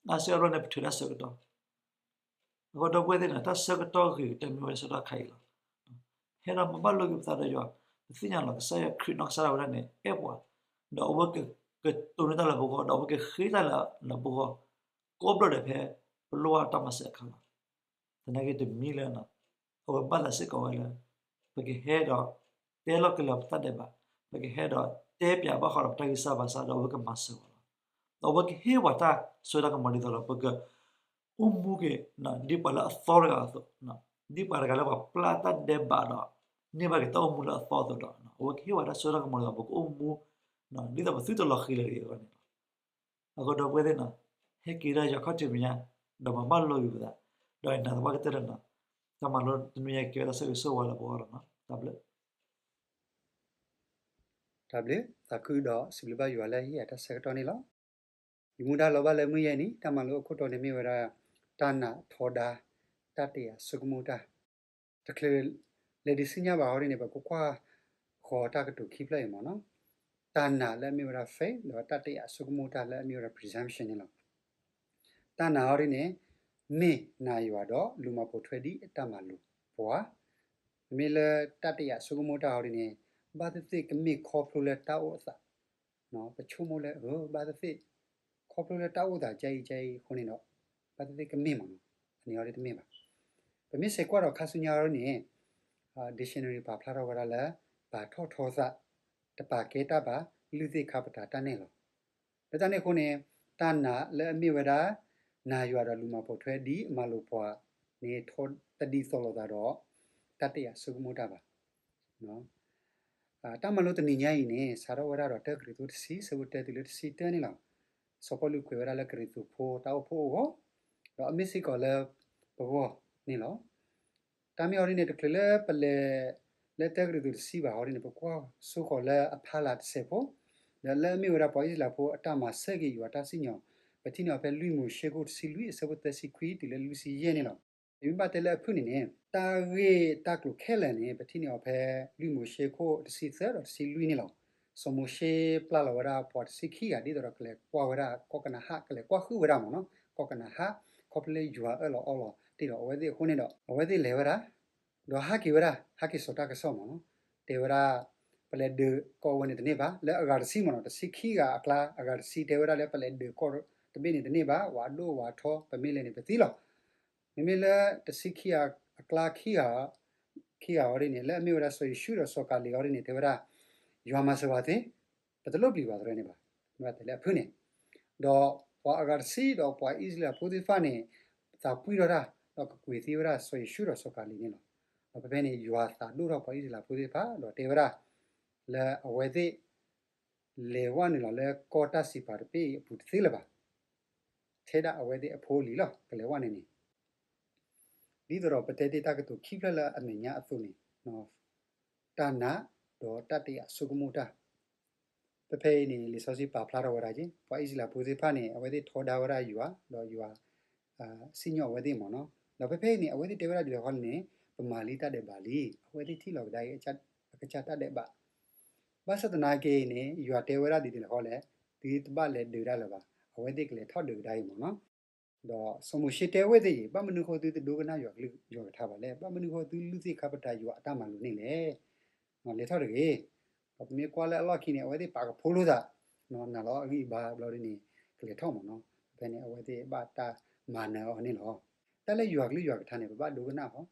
အါစုအါဘျီန့ၣ် ပထုးတၢ်ဆၢကတီၢ်, အဃိဒီပုၢ်ဝဲၢ်သ့ၣ်န့ၣ် တၢ်ဆၢကတီၢ်ဂ့ၤကတၢၢ်မ့ၢ်ဝဲဆၢကတီၢ်ခါအံၤလီၤ. ဟဲဒီးမၤဘၣ်လိာ်က့ၤပသးဒီးယွၤ, ပသ့ၣ်ညါလီၤ ကစၢ်ယွၤခရံာ်နီၢ်ကစၢ်ဒၣ်ဝဲဒၣ်န့ၣ် အဲၣ်ပှၤ, ဒီးအဝဲကကတိၤန့ၢ်တၢ်လၢပဂီၢ်, ဒီးအဝဲကဃ့တၢ်လၢပဂီၢ်, ကိးဘျီဒဲးဖဲပလိၣ်ဘၣ်တၢ်မၤစၢၤအခါလီၤ. သနာ်က့တမံၤလၢ အဝဲဘၣ်သးစ့ၢ်ကီးဝဲလၢ ပကဟဲဒီးတဲလီၤကလၢပတၢ်ဒဲးဘး, ပကဟဲဒီးတဲပၠးဘၣ်ဃးဒီးပတၢ်ဂံၢ်စၢ်ဘါစၢ်ဒီးအဝဲကမၤစၢၤပှၤလီၤ. ဒီးအဝဲကဟ့ၣ်ပှၤတၢ်စိတၢ်ကမီၤဒ်သိးဒီး ပကအိၣ်မူက့ၤ ဒ်ပှၤလၢအသီတဂၤအသိး, ဒ်ပှၤတဂၤလၢပှၤပျၢ်တၢ်ဒဲးဘးဒီး န့ၢ်ဘၣ်က့ၤတၢ်အိၣ်မူလၢအသီအသိးဒီး အဝဲကဟ့ၣ်ပှၤတၢ်စိတၢ်ကမီၤဒ်သိး ပကအိၣ်မူ ဒ်သိးပသုတလီၤဃံၤလၢၤတဂ့ၤအဂီၢ်န့ၣ်လီၤ. အဃိဒီပုၢ်ဝဲၢ်သ့ၣ်န့ၣ် ဟဲက့ၤဒၣ်ယွၤခီၣ်ထံးမဲာ်ညါ, ဒီးမၤဘၣ်လိာ်က့ၤပသး, ဒီးနာ်သပှၢ်ကတၢၢ်လၢ တၢ်မၤလိတနွံညါကဲဝဲတၢ်ဆိၣ်ဂ့ၤဆိၣ်ဝါလၢပဂီၢ်လီၤ. တၢ်ဘျုး တၢ်ဘျုး, သးခုဒီးစံးဘျုးဘၣ်ယွၤလၢဟ့ၣ်ယၤတၢ်ဆၢကတီၢ်န့ၣ်လီၤ. ယမူဒါလီၤဘၣ်လၢမုၢ်ယဲၢ်နံၤ တၢ်မၤလိအခိၣ်တီန့ၣ်မ့ၢ်ဝဲဒၣ် တၢ်နာ်ထီဒါ တၢ်တယာ်ဆိကမိၣ်တၢ်. တချုးလဲၤဒုးဆူညါဘၣ်ဟီဒ်န့ၣ် ပကကွၢ်ဃီၤတၢ်ကတိၤခံဖျၢၣ်အံၤမ့ၢ်နီၤ. တၢ်နာ်လၢအမ့ၢ်ဝဲဒၣ် faith ဒီးတၢ်တယာ်ဆိကမိၣ်တၢ်လၢအမ့ၢ်ဝဲဒၣ် presumption န့ၣ်လီၤ. တၢ်နာ်ဟီဒ်န့ၣ် မ့ၢ်နာ်ယွၤဒီးလူၤမၤပိာ်ထွဲဒ်အတၢ်မၤလိာ်ပှၤ, မ့မ့ၢ်လၢတၢ်တယာ်ဆိကမိၣ်တၢ်ဟီဒ်န့ၣ် ဘၣ်သ့ၣ်သ့ၣ်ကမ့ၢ်ခီဖျိလၢတၢ်အိၣ်အသး, ပဆိကမိၣ်လၢ ဘၣ်သ့ၣ်သ့ၣ် ခီဖျိလၢတၢ်အိၣ်သးကအံၤကအံၤအဃိန့ၣ်ဒီး ဘၣ်သ့ၣ်သ့ၣ်ကမ့ၢ်မ့ၢ်နီၤ, အန့ၣ်ဟီဒ်တမ့ၢ်ဘၣ်. ပမ့ၢ်ဆဲးကွၢ်ဒီးခါဆူညါဟီဒ်န့ၣ် dictionary ပာ်ဖျါထီၣ်ဝဲဒၣ်လၢ ပာ်ထီၣ်ထီသး, တပာ်ကဲတၢ်ဘၣ်, လုၢ်သ့ၣ်ခါပတာ်တၢ်နဲၣ်လီၤ. လၢတၢ်န့ၣ်အဃိန့ၣ် တၢ်နာ်လၢအမ့ၢ်ဝဲဒၣ် နာ်ယွၤဒီးလူၤမၤပိာ်ထွဲဒ်အမၤလိာ်ပှၤန့ၣ် ထီတဒ်သိးလိာ်သးဒီး တၢ်တယာ်ဆိကမိၣ်တၢ်ဘၣ်. တၢ်မၤလိတနံၤညါအံၤန့ၣ် စးထီၣ်ဝဲဒၣ်ဒီးတၢကရံၣ်သူးတဆံ ဆၢဖိတၢတုၤလၢတဆံတၢန့ၣ်လီၤ. စီၤပီလူးကွဲးဝဲဒၣ်လၢကရံၣ်သူးဖိတၢ်အိၣ်ဖှိၣ်အဂီၢ်, ဒီးအမ့ၢ်စ့ၢ်ကီးလၢပဂီၢ်န့ၣ်လီၤ. တၢ်မ့ၢ်ဟီဒ်န့ၣ် တချုးလၢပလဲၤလၢတၢကရံၣ်သူးတဆံဘၣ်ဟီဒ်န့ၣ် ပကွၢ်ဆိဃီၤလၢအဖီလာ်တစဲးဖိ, ဒီးလၢအမ့ၢ်ဝဲဒၣ်ပှၤအံၣ်စရ့လးဖိအတၢ်မၤစၢၤက့ၤယွၤတၢ်စံၣ်ညီၣ်, ပထံၣ်န့ၢ်အီၤဖဲလွံၢ်မိၤၡ့ခိၣ်တဆံလွံၢ်အဆၢဖိသၢဆံခွံတုၤလၢလွံၢ်ဆံယဲၢ်န့ၣ်လီၤ. ပမ့ၢ်ဘၣ်တဲလၢအဖုၣ်န့ၣ်န့ၣ် တၢ်ဂ့ၢ်တၢ်ကျိၤခဲလၢာ်န့ၣ် ပထံၣ်န့ၢ်အီၤဖဲလွံၢ်မိၤၡ့ခိၣ်တဆံသၢဒီးတဆံလွံၢ်န့ၣ်လီၤ. စီၤမိၤၡ့ပျၢ်လီၤဝဲဒၣ်ပှၤတဆံခံဂၤ ဒ်သိးဒီးကလဲၤကွၢ်ဝဲဒၣ်ကီၢ်ကနၤအၣ်, ကလဲၤကွၢ်ဃုာ်ဝဲဒၣ်မ့ၢ်နီၤ, ကီၢ်ကနၤအၣ်, ခီဖျိလၢယွၤအၢၣ်လီၤအီလီၤတ့ၢ်ဒီးအဝဲသ့ၣ်အဃိန့ၣ်ဒီး အဝဲသ့ၣ်လဲၤဝဲဒၣ် ဒီးဟးက့ၤဝဲဒၣ် ဟးက့ၤစိာ်တၢ်ကစီၣ်မ့ၢ်နီၤ, တဲဝဲဒၣ် ပလဲၤဒုးကီၢ်ဝဲန့ၣ်တန့ၢ်ဘၣ်, လၢအဂၤတဆံမ့ၢ်နီၤ, တဆံခံဂၤအကျါ အဂၤတဆံတဲဝဲဒၣ်လၢ ပလဲၤဒုးကီၢ်တဘ့ၣ်န့ၣ်တန့ၢ်ဘၣ်, ဝးဒိၣ်ဝးထီ ပမ့ၢ်လဲၤန့ၣ်ပသံလီၤ. မ့မ့ၢ်လၢတဆံခံဂၤအကျါ ခံဂၤအီၤဒ်န့ၣ် လၢအမ့ၢ်ဝဲဒၣ်စီၤယိၤၡူဒီးစီၤကၤလံးအီၤဒ်န့ၣ် တဲဝဲဒၣ် ယွၤမၤစၢၤဝဲသ့, ပတလိၣ်ပျံၤဘၣ်တရၢန့ၣ်ဘၣ်, မ့ၢ်ဘၣ်တဲလၢအဖုၣ်န့ၣ်, ဒီးပှၤအဂၤတဆံဒီးပှၤအံၣ်စရ့လးဖိသ့ၣ်တဖၣ်န့ၣ် သးပှံၢ်ထီၣ်တၢ် ဒီးကကွံာ်သံဝဲဒၣ်စီၤယိၤၡူဒီးစီၤကၤလံးန့ၣ်လီၤ. ဒီးဖဲဖဲန့ၣ် ယွၤသးဒိၣ်ထီၣ်ပှၤအံၣ်စရ့လးဖိသ့ၣ်တဖၣ် ဒီးတဲဝဲဒၣ် လၢအဝဲသ့ၣ် လဲၤဝဲနုာ်လီၤလၢကီၢ်တၢ်စံးပာ်တဘ့ၣ်အံၤအပူၤတသ့လၢၤဘၣ်, ထဲဒၣ်အဝဲသ့ၣ်အဖိအလံၤလီၤ ကလဲၤဝဲန့ၣ်န့ၣ် ဒ်သိးဒီးပတဲတ့ၢ်တၢ်ကတိၤခံဖျၢၣ်လၢအမဲာ်ညါအသိးန့ၣ်, တၢ်နာ်ဒီးတၢ်တယာ်ဆိကမိၣ်တၢ်, ဖဲဖဲအံၤန့ၣ် လံာ်စီဆှံပာ်ဖျါထီၣ်ဝဲဒၣ်က့ၤ ပှၤအံၣ်စရ့လးဖိသ့ၣ်တဖၣ်န့ၣ် အဝဲသ့ၣ်ထီဒါဝဲဒၣ်ယွၤ ဒီးယွၤ စံၣ်ညီၣ်အဝဲသ့ၣ်မ့ၢ်နီၤ, ဒီးဖဲဖဲအံၤန့ၣ် အဝဲသ့ၣ်တဲဝဲဒၣ်ဒ်လဲၣ်ဃီန့ၣ် ပမၤလံတၢ်ဒဲးဘးလံ, အဝဲသ့ၣ်ထံၣ်လီၤကဒါအံၤ အကစၢ်တၢ်ဒဲးဘး ဘၣ်ဆၣ်သနာ်က့န့ၣ် ယွၤတဲဝဲဒၣ်ဒ်လဲၣ်ဃီလဲၣ်, သုတဘၣ်လဲၤဒုးဒၣ်လၢၤဘၣ်, အဝဲသ့ၣ်ကလဲၤထီၣ်ဒုးကဒါအံၤမ့ၢ်နီၤ. ဒီးစီၤမိၤၡ့တဲဝဲသ့ၣ်အံၤ ဘၣ်မနုၤဃိသုတဒိကနၣ်ယွၤကလုၢ်ယွၤကထါဘၣ်လဲၣ်, ဘၣ်မနုၤဃိသုလုၢ်သ့ၣ်ခါပတာ်ယွၤအတၢ်မၤလိာ်န့ၣ်လဲၣ်, လဲၤထီၣ်တဂ့ၤ. ဒီးပမ့ၢ်ကွၢ်လၢအလီၢ်ခံန့ၣ် အဝဲသ့ၣ်ပာ်ကဖိလိာ်သး နာ်လီၤအဂံၢ်အဘါဘျီဒ်န့ၣ် ကလဲၤထီၣ်မ့ၢ်နီၤ, ဖဲန့ၣ် အဝဲသ့ၣ်ဘၣ်တၢ်မၤနၢၤအီၤန့ၣ်လီၤ. တၢ်လၢယွၤကလုၢ်ယွၤကထါန့ၣ် ပဘၣ်ဒိကနၣ်အီၤ,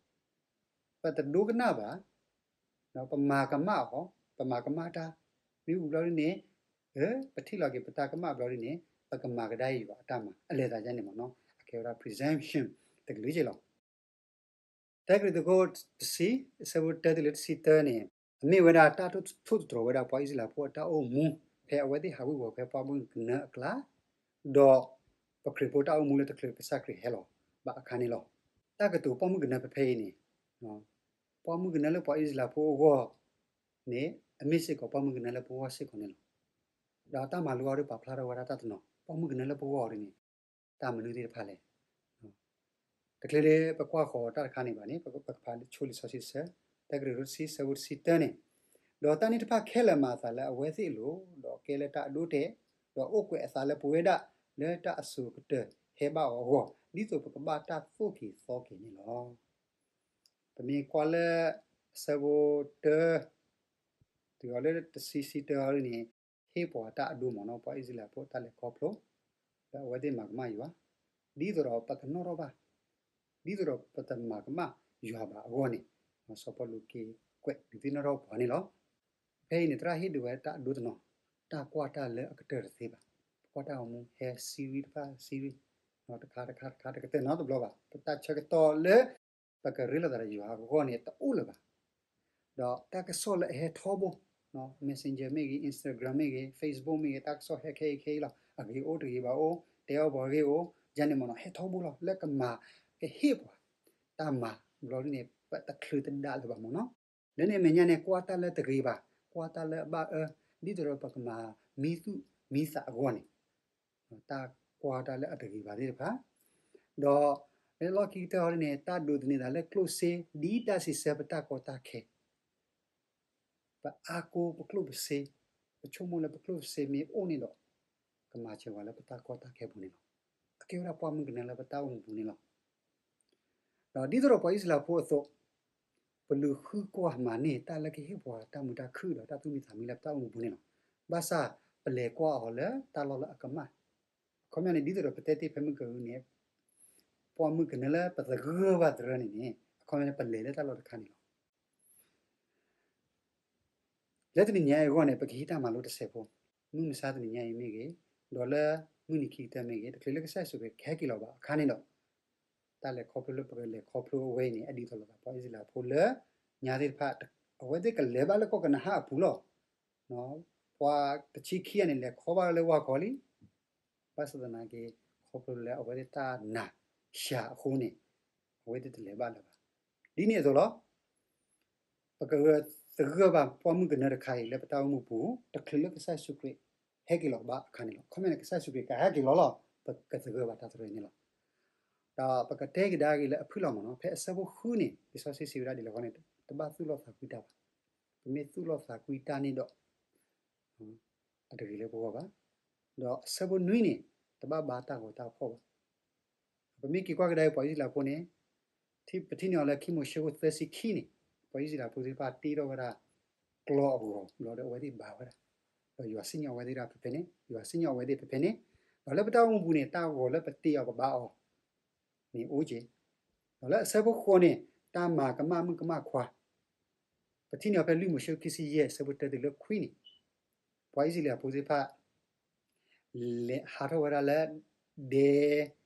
ပတဒိကနၣ်ဘၣ်, ပမၤကမၣ်အီၤ, ပမၤကမၣ်တၢ်, မ့ၢ်ဝံၤဘျီဒ်န့ၣ် ပထံၣ်လီၤက့ၤပတၢ်ကမၣ်ဘျီဒ်န့ၣ် ပကမၤကဒါအံၤယွၤအတၢ်မၤ အလဲၤသးယါန့ၣ်မ့ၢ်နီၤ, အကဲဝဲဒၣ် presumption တကလုာ်က့လီၤ. တၢကရံၣ်သူးခိၣ်တဆံ အဆၢဖိတၢတုၤလၢတဆံတၢန့ၣ် အမ့ၢ်ဝဲဒၣ်တၢ်ထိၣ်သတြီၤဝဲဒၣ်ပှၤအံၣ်စရ့လးဖိအတၢ်အိၣ်မူ ဖဲအဝဲသ့ၣ်ဟးဝ့ၤဝီၤဖဲပှၢ်မုၢ်ကနၢအကျါ, ဒီးပခရံာ်ဖိတၢ်အိၣ်မူလၢတချုးကစၢ်ခရံာ်ဟဲလီၤဘၣ်အခါန့ၣ်လီၤ. တၢ်ကတိၤပှၢ်မုၢ်ကနၢဖဲဖဲအံၤန့ၣ် ပှၢ်မုၢ်ကနၢလၢပှၤအံၣ်စရ့လးဖိအဂီၢ်န့ၣ် အမ့ၢ်စ့ၢ်ကီးပှၢ်မုၢ်ကနၢလၢပဂီၢ်စ့ၢ်ကီးန့ၣ်လီၤ. ဒီးတၢ်မၤလိအီၤဒ်ပာ်ဖျါထီၣ်ဝဲဒၣ်တၢ်တနီၤ ပှၢ်မုၢ်ကနၢလၢပဂီၢ်အီၤဒ်န့ၣ် တၢ်မနုၤသ့ၣ်တဖၣ်လဲၣ်. တချုးလၢပကွၢ်ဃီၤတၢ်တခါန့ၣ်ဘၣ်န့ၣ် ပကဖးဆိလံာ်စီဆှံတဆၢ, တၢကရံၣ်သူးတဆံ ဆၢဖိတဆံတၢန့ၣ်, ဒီးတၢ်န့ၣ်တဖၣ်ခဲလၢာ်မၤအသးလၢအဝဲသ့ၣ်အလိၤ, ဒီးကဲလၢတၢ်အဒိအတဲာ်, ဒီးအိၣ်ကွဲးအသးလၢပဝဲဒၣ်လၢတၢ်အစိၤကတၢၢ်ဟဲဘၣ်အီၤအဂီၢ်, ဒ်သိးပကဘၣ်တၢ်သိၣ်က့ၤသီက့ၤန့ၣ်လီၤ. ပမ့ၢ်ကွၢ်လၢအဆၢဖိတၢ တုၤအီၤလၢတဆံဆံတၢအီၤဒ်န့ၣ် ဟ့ၣ်ပှၤတၢ်အဒိမ့ၢ်နီၤ, ပှၤအံၣ်စရ့လးဖိတၢ်လဲၤခီဖျိ လၢအဝဲသ့ၣ်မၤကမၣ်ယွၤ, ဒ်သိးဒီးပကနီၣ်ထီၣ်ဘၣ်, ဒ်သိးဒီးပတမၤကမၣ်ယွၤဘၣ်အဂီၢ်န့ၣ်, စီၤပီလူးက့ၤကွဲးဒုးသ့ၣ်နီၣ်ထီၣ်ပှၤန့ၣ်လီၤ. ဖဲအံၤန့ၣ် သရၣ်ဟ့ၣ်ဒုးဝဲတၢ်အဒိတနီၤ, တၢ်ကွၢ်တၢ်လၢအကတၢၢ်တသ့ဘၣ်. ပကွၢ်တၢ်ဂီၤမူဟဲ series တဖၣ် series တခါတခါတခါတကတၢၢ်နီတဘျီဘၣ်. ပတၢ်ဆၢကတီၢ်လၢ ပကရ့လိာ်သးဒီးယွၤအဂီၢ်န့ၣ် တအိၣ်လၢၤဘၣ်. ဒီးတၢ်ကစီၣ်လၢအဟဲထီဘိ, Messenger မ့ၢ်ဂ့ၤ, Instagram မ့ၢ်ဂ့ၤ, Facebook မ့ၢ်ဂ့ၤ, တၢ်ကစီၣ်ဟဲခဲအံၤခဲအံၤလီၤ. အဂ့ၤအိၣ်တဂ့ၤဘၣ်အိၣ်, တဲအီၣ်ပှၤဂ့ၢ်အိၣ်, ယၤန့ၣ်မ့ၢ်နီၤ ဟဲထီဘိလီၤ. လၢကမၤကဟ့ၣ်ပှၤတၢ်မၤဘျီဒ်န့ၣ် ပတချုးတဒါလၢၤဘၣ်မ့ၢ်နီၤ. လၢန့ၣ်အမဲာ်ညါန့ၣ် ကွၢ်တၢ်လၢတဂ့ၤဘၣ်, ကွၢ်တၢ်လၢအဘၣ်အၢ, ဒ်သိးဒီးပကမၤမံသူၣ်မံသးအဂီၢ်န့ၣ်, တၢ်ကွၢ်တၢ်လၢအတဂ့ၤဘၣ်သ့ၣ်တဖၣ်, ဒီးလၢလီၢ်ခံကတၢၢ်ဟီဒ်န့ၣ် တၢ်ဒိးသန့ၤသးလၢကျိၣ်စ့ ဒ်တၢ်စံးဆၢပတၢ်ကီတၢ်ခဲ ပအါကိပကျိၣ်ပစ့, ပဆိကမိၣ်လၢပကျိၣ်ပစ့မ့ၢ်အိၣ်န့ၣ်ဒီး ကမၤစၢၤပှၤလၢပတၢ်ကီတၢ်ခဲပူၤန့ၣ်လီၤ. အကဲဝဲဒၣ်ပှၢ်မုၢ်ကနၢလၢပတၢ်အိၣ်မူပူၤန့ၣ်လီၤ. ဒီးဒ်သိးဒီးပှၤအံၣ်စရ့လးဖိအသိး, ပလူၤဃုကွၢ်မၤန့ၢ်တၢ်လၢကဟ့ၣ်ပှၤတၢ်မုာ်တၢ်ခုၣ်ဒီးတၢ်သူၣ်မံသးမံလၢပတၢ်အိၣ်မူပူၤန့ၣ်လီၤ. ဘၣ်ဆၣ်ပလဲၤကွၢ်အီၤလၢတၢ်လီၢ်လၢအကမၣ်, အခီပညီန့ၣ် ဒ်သိးဒီးပတဲတ့ၢ်ဖဲမုၢ်ကနၢန့ၣ်, ပှၢ်မုၢ်ကနၢလၢပသဂၢၢ်ဘၣ်သရၢန့ၣ်န့ၣ် အခီပညီန့ၣ် ပလဲၤလၢတၢ်လီၢ်တခါန့ၣ်လီၤ. လၢတနံၤညါအံၤအဂီၢ်န့ၣ် ပကဟံးတၢ်မၤလိတစဲးဖိ, မုၢ်မဆါတနံၤညါအံၤမ့ၢ်ဂ့ၤ, ဒီးလၢမုၢ်နံၤခံကတၢၢ်မ့ၢ်ဂ့ၤ, တချုးလၢကစၢ်ယ့ၣ်ၡူးခရံာ်ကဟဲက့ၤလီၤဘၣ်အခါန့ၣ်ဒီး, တၢ်လဲၤခီဖျိလၢပကလဲၤခီဖျိအဝဲအံၤန့ၣ် အဒ်သိးလိာ်သးပှၤအံၣ်စရ့လးဖိလၢညါသ့ၣ်တဖၣ်, အဝဲသ့ၣ်ကလဲၤဘၣ်လၢကီၢ်ကနၤအၣ်အပူၤလီၤ. ပှၤတဆံခံဂၤန့ၣ် လဲၤခီဘၣ်လၢဝၢ်ကီၤလံ, ဘၣ်ဆၣ်သနာ်က့ ခီဖျိလၢအဝဲသ့ၣ်တၢ်နာ်စှၤအဃိန့ၣ်, အဝဲသ့ၣ်တလဲၤဘၣ်လၢၤဘၣ်. ဒ်န့ၣ်အသိးလီၤ. ပကသဂၢၢ်ဘၣ်ပှၢ်မုၢ်ကနၢတခါအံၤလၢပတၢ်အိၣ်မူပူၤ, တချုးလၢကစၢ်ယ့ၣ်ၡူးခရံာ်ဟဲက့ၤလီၤဘၣ်အခါန့ၣ်လီၤ. အခီပညီန့ၣ် ကစၢ်ယ့ၣ်ၡူးခရံာ်ကဟဲက့ၤလီၤလီၤ, ပကသဂၢၢ်ဘၣ်တၢ်သရၢန့ၣ်လီၤ. ဒီးပကတဲကဒါက့ၤလၢအဖုၣ်လီၤမးနီၤ, ဖဲအဆၢဖိဃုန့ၣ် လံာ်စီဆှံစံးဝဲဒၣ်ဒ်လဲၣ်အဂီၢ်န့ၣ်, တဘၣ်သူၣ်လီၤသးကွံတၢ်ဘၣ်. ပမ့ၢ်သူၣ်လီၤသးကွံတၢ်န့ၣ်ဒီး အတဂ့ၤလၢပဂီၢ်ဘၣ်. ဒီးအဆၢဖိနွံန့ၣ်, တဘၣ်ဘါတၢ်ဂီၤတၢ်ဖှီၣ်ဘၣ်. ပမ့ၢ်က့ၤကွၢ်ကဒါအံၤပှၤအံၣ်စရ့လးဖိန့ၣ်, ပထံၣ်န့ၢ်အီၤလၢခံမိၤၡ့ခိၣ်သၢဆံခံန့ၣ်, ပှၤအံၣ်စရ့လးဖိသ့ၣ်တဖၣ်တ့ထီၣ်ဝဲဒၣ်ကျီအဂီၤ, ဘျီဒီးအဝဲသ့ၣ်ဘါဝဲဒၣ်, ဒီးယွၤစံၣ်ညီၣ်အဝဲသ့ၣ်ဒၣ်ဖဲဖဲန့ၣ်, ယွၤစံၣ်ညီၣ်အဝဲသ့ၣ်ဖဲဖဲန့ၣ်, ဒီးလၢပတၢ်အိၣ်မူပူၤန့ၣ် တၢ်ဂီၤလၢပတ့အီၤပဘါအီၤ န့ၣ်အိၣ်က့ၤ, ဒီးလၢအဆၢဖိဃိးန့ၣ် တၢ်မၤကမၣ်မုၣ်ကမၣ်ခွါ, ပထံၣ်န့ၢ်အီၤဖဲလွံၢ်မိၤၡ့ခံဆံယဲၢ် အဆၢဖိတၢတုၤလၢခွံန့ၣ်, ပှၤအံၣ်စရ့လးဖိသ့ၣ်တဖၣ် လဲၤဟးထီၣ်ဝဲဒၣ်လၢဒဲ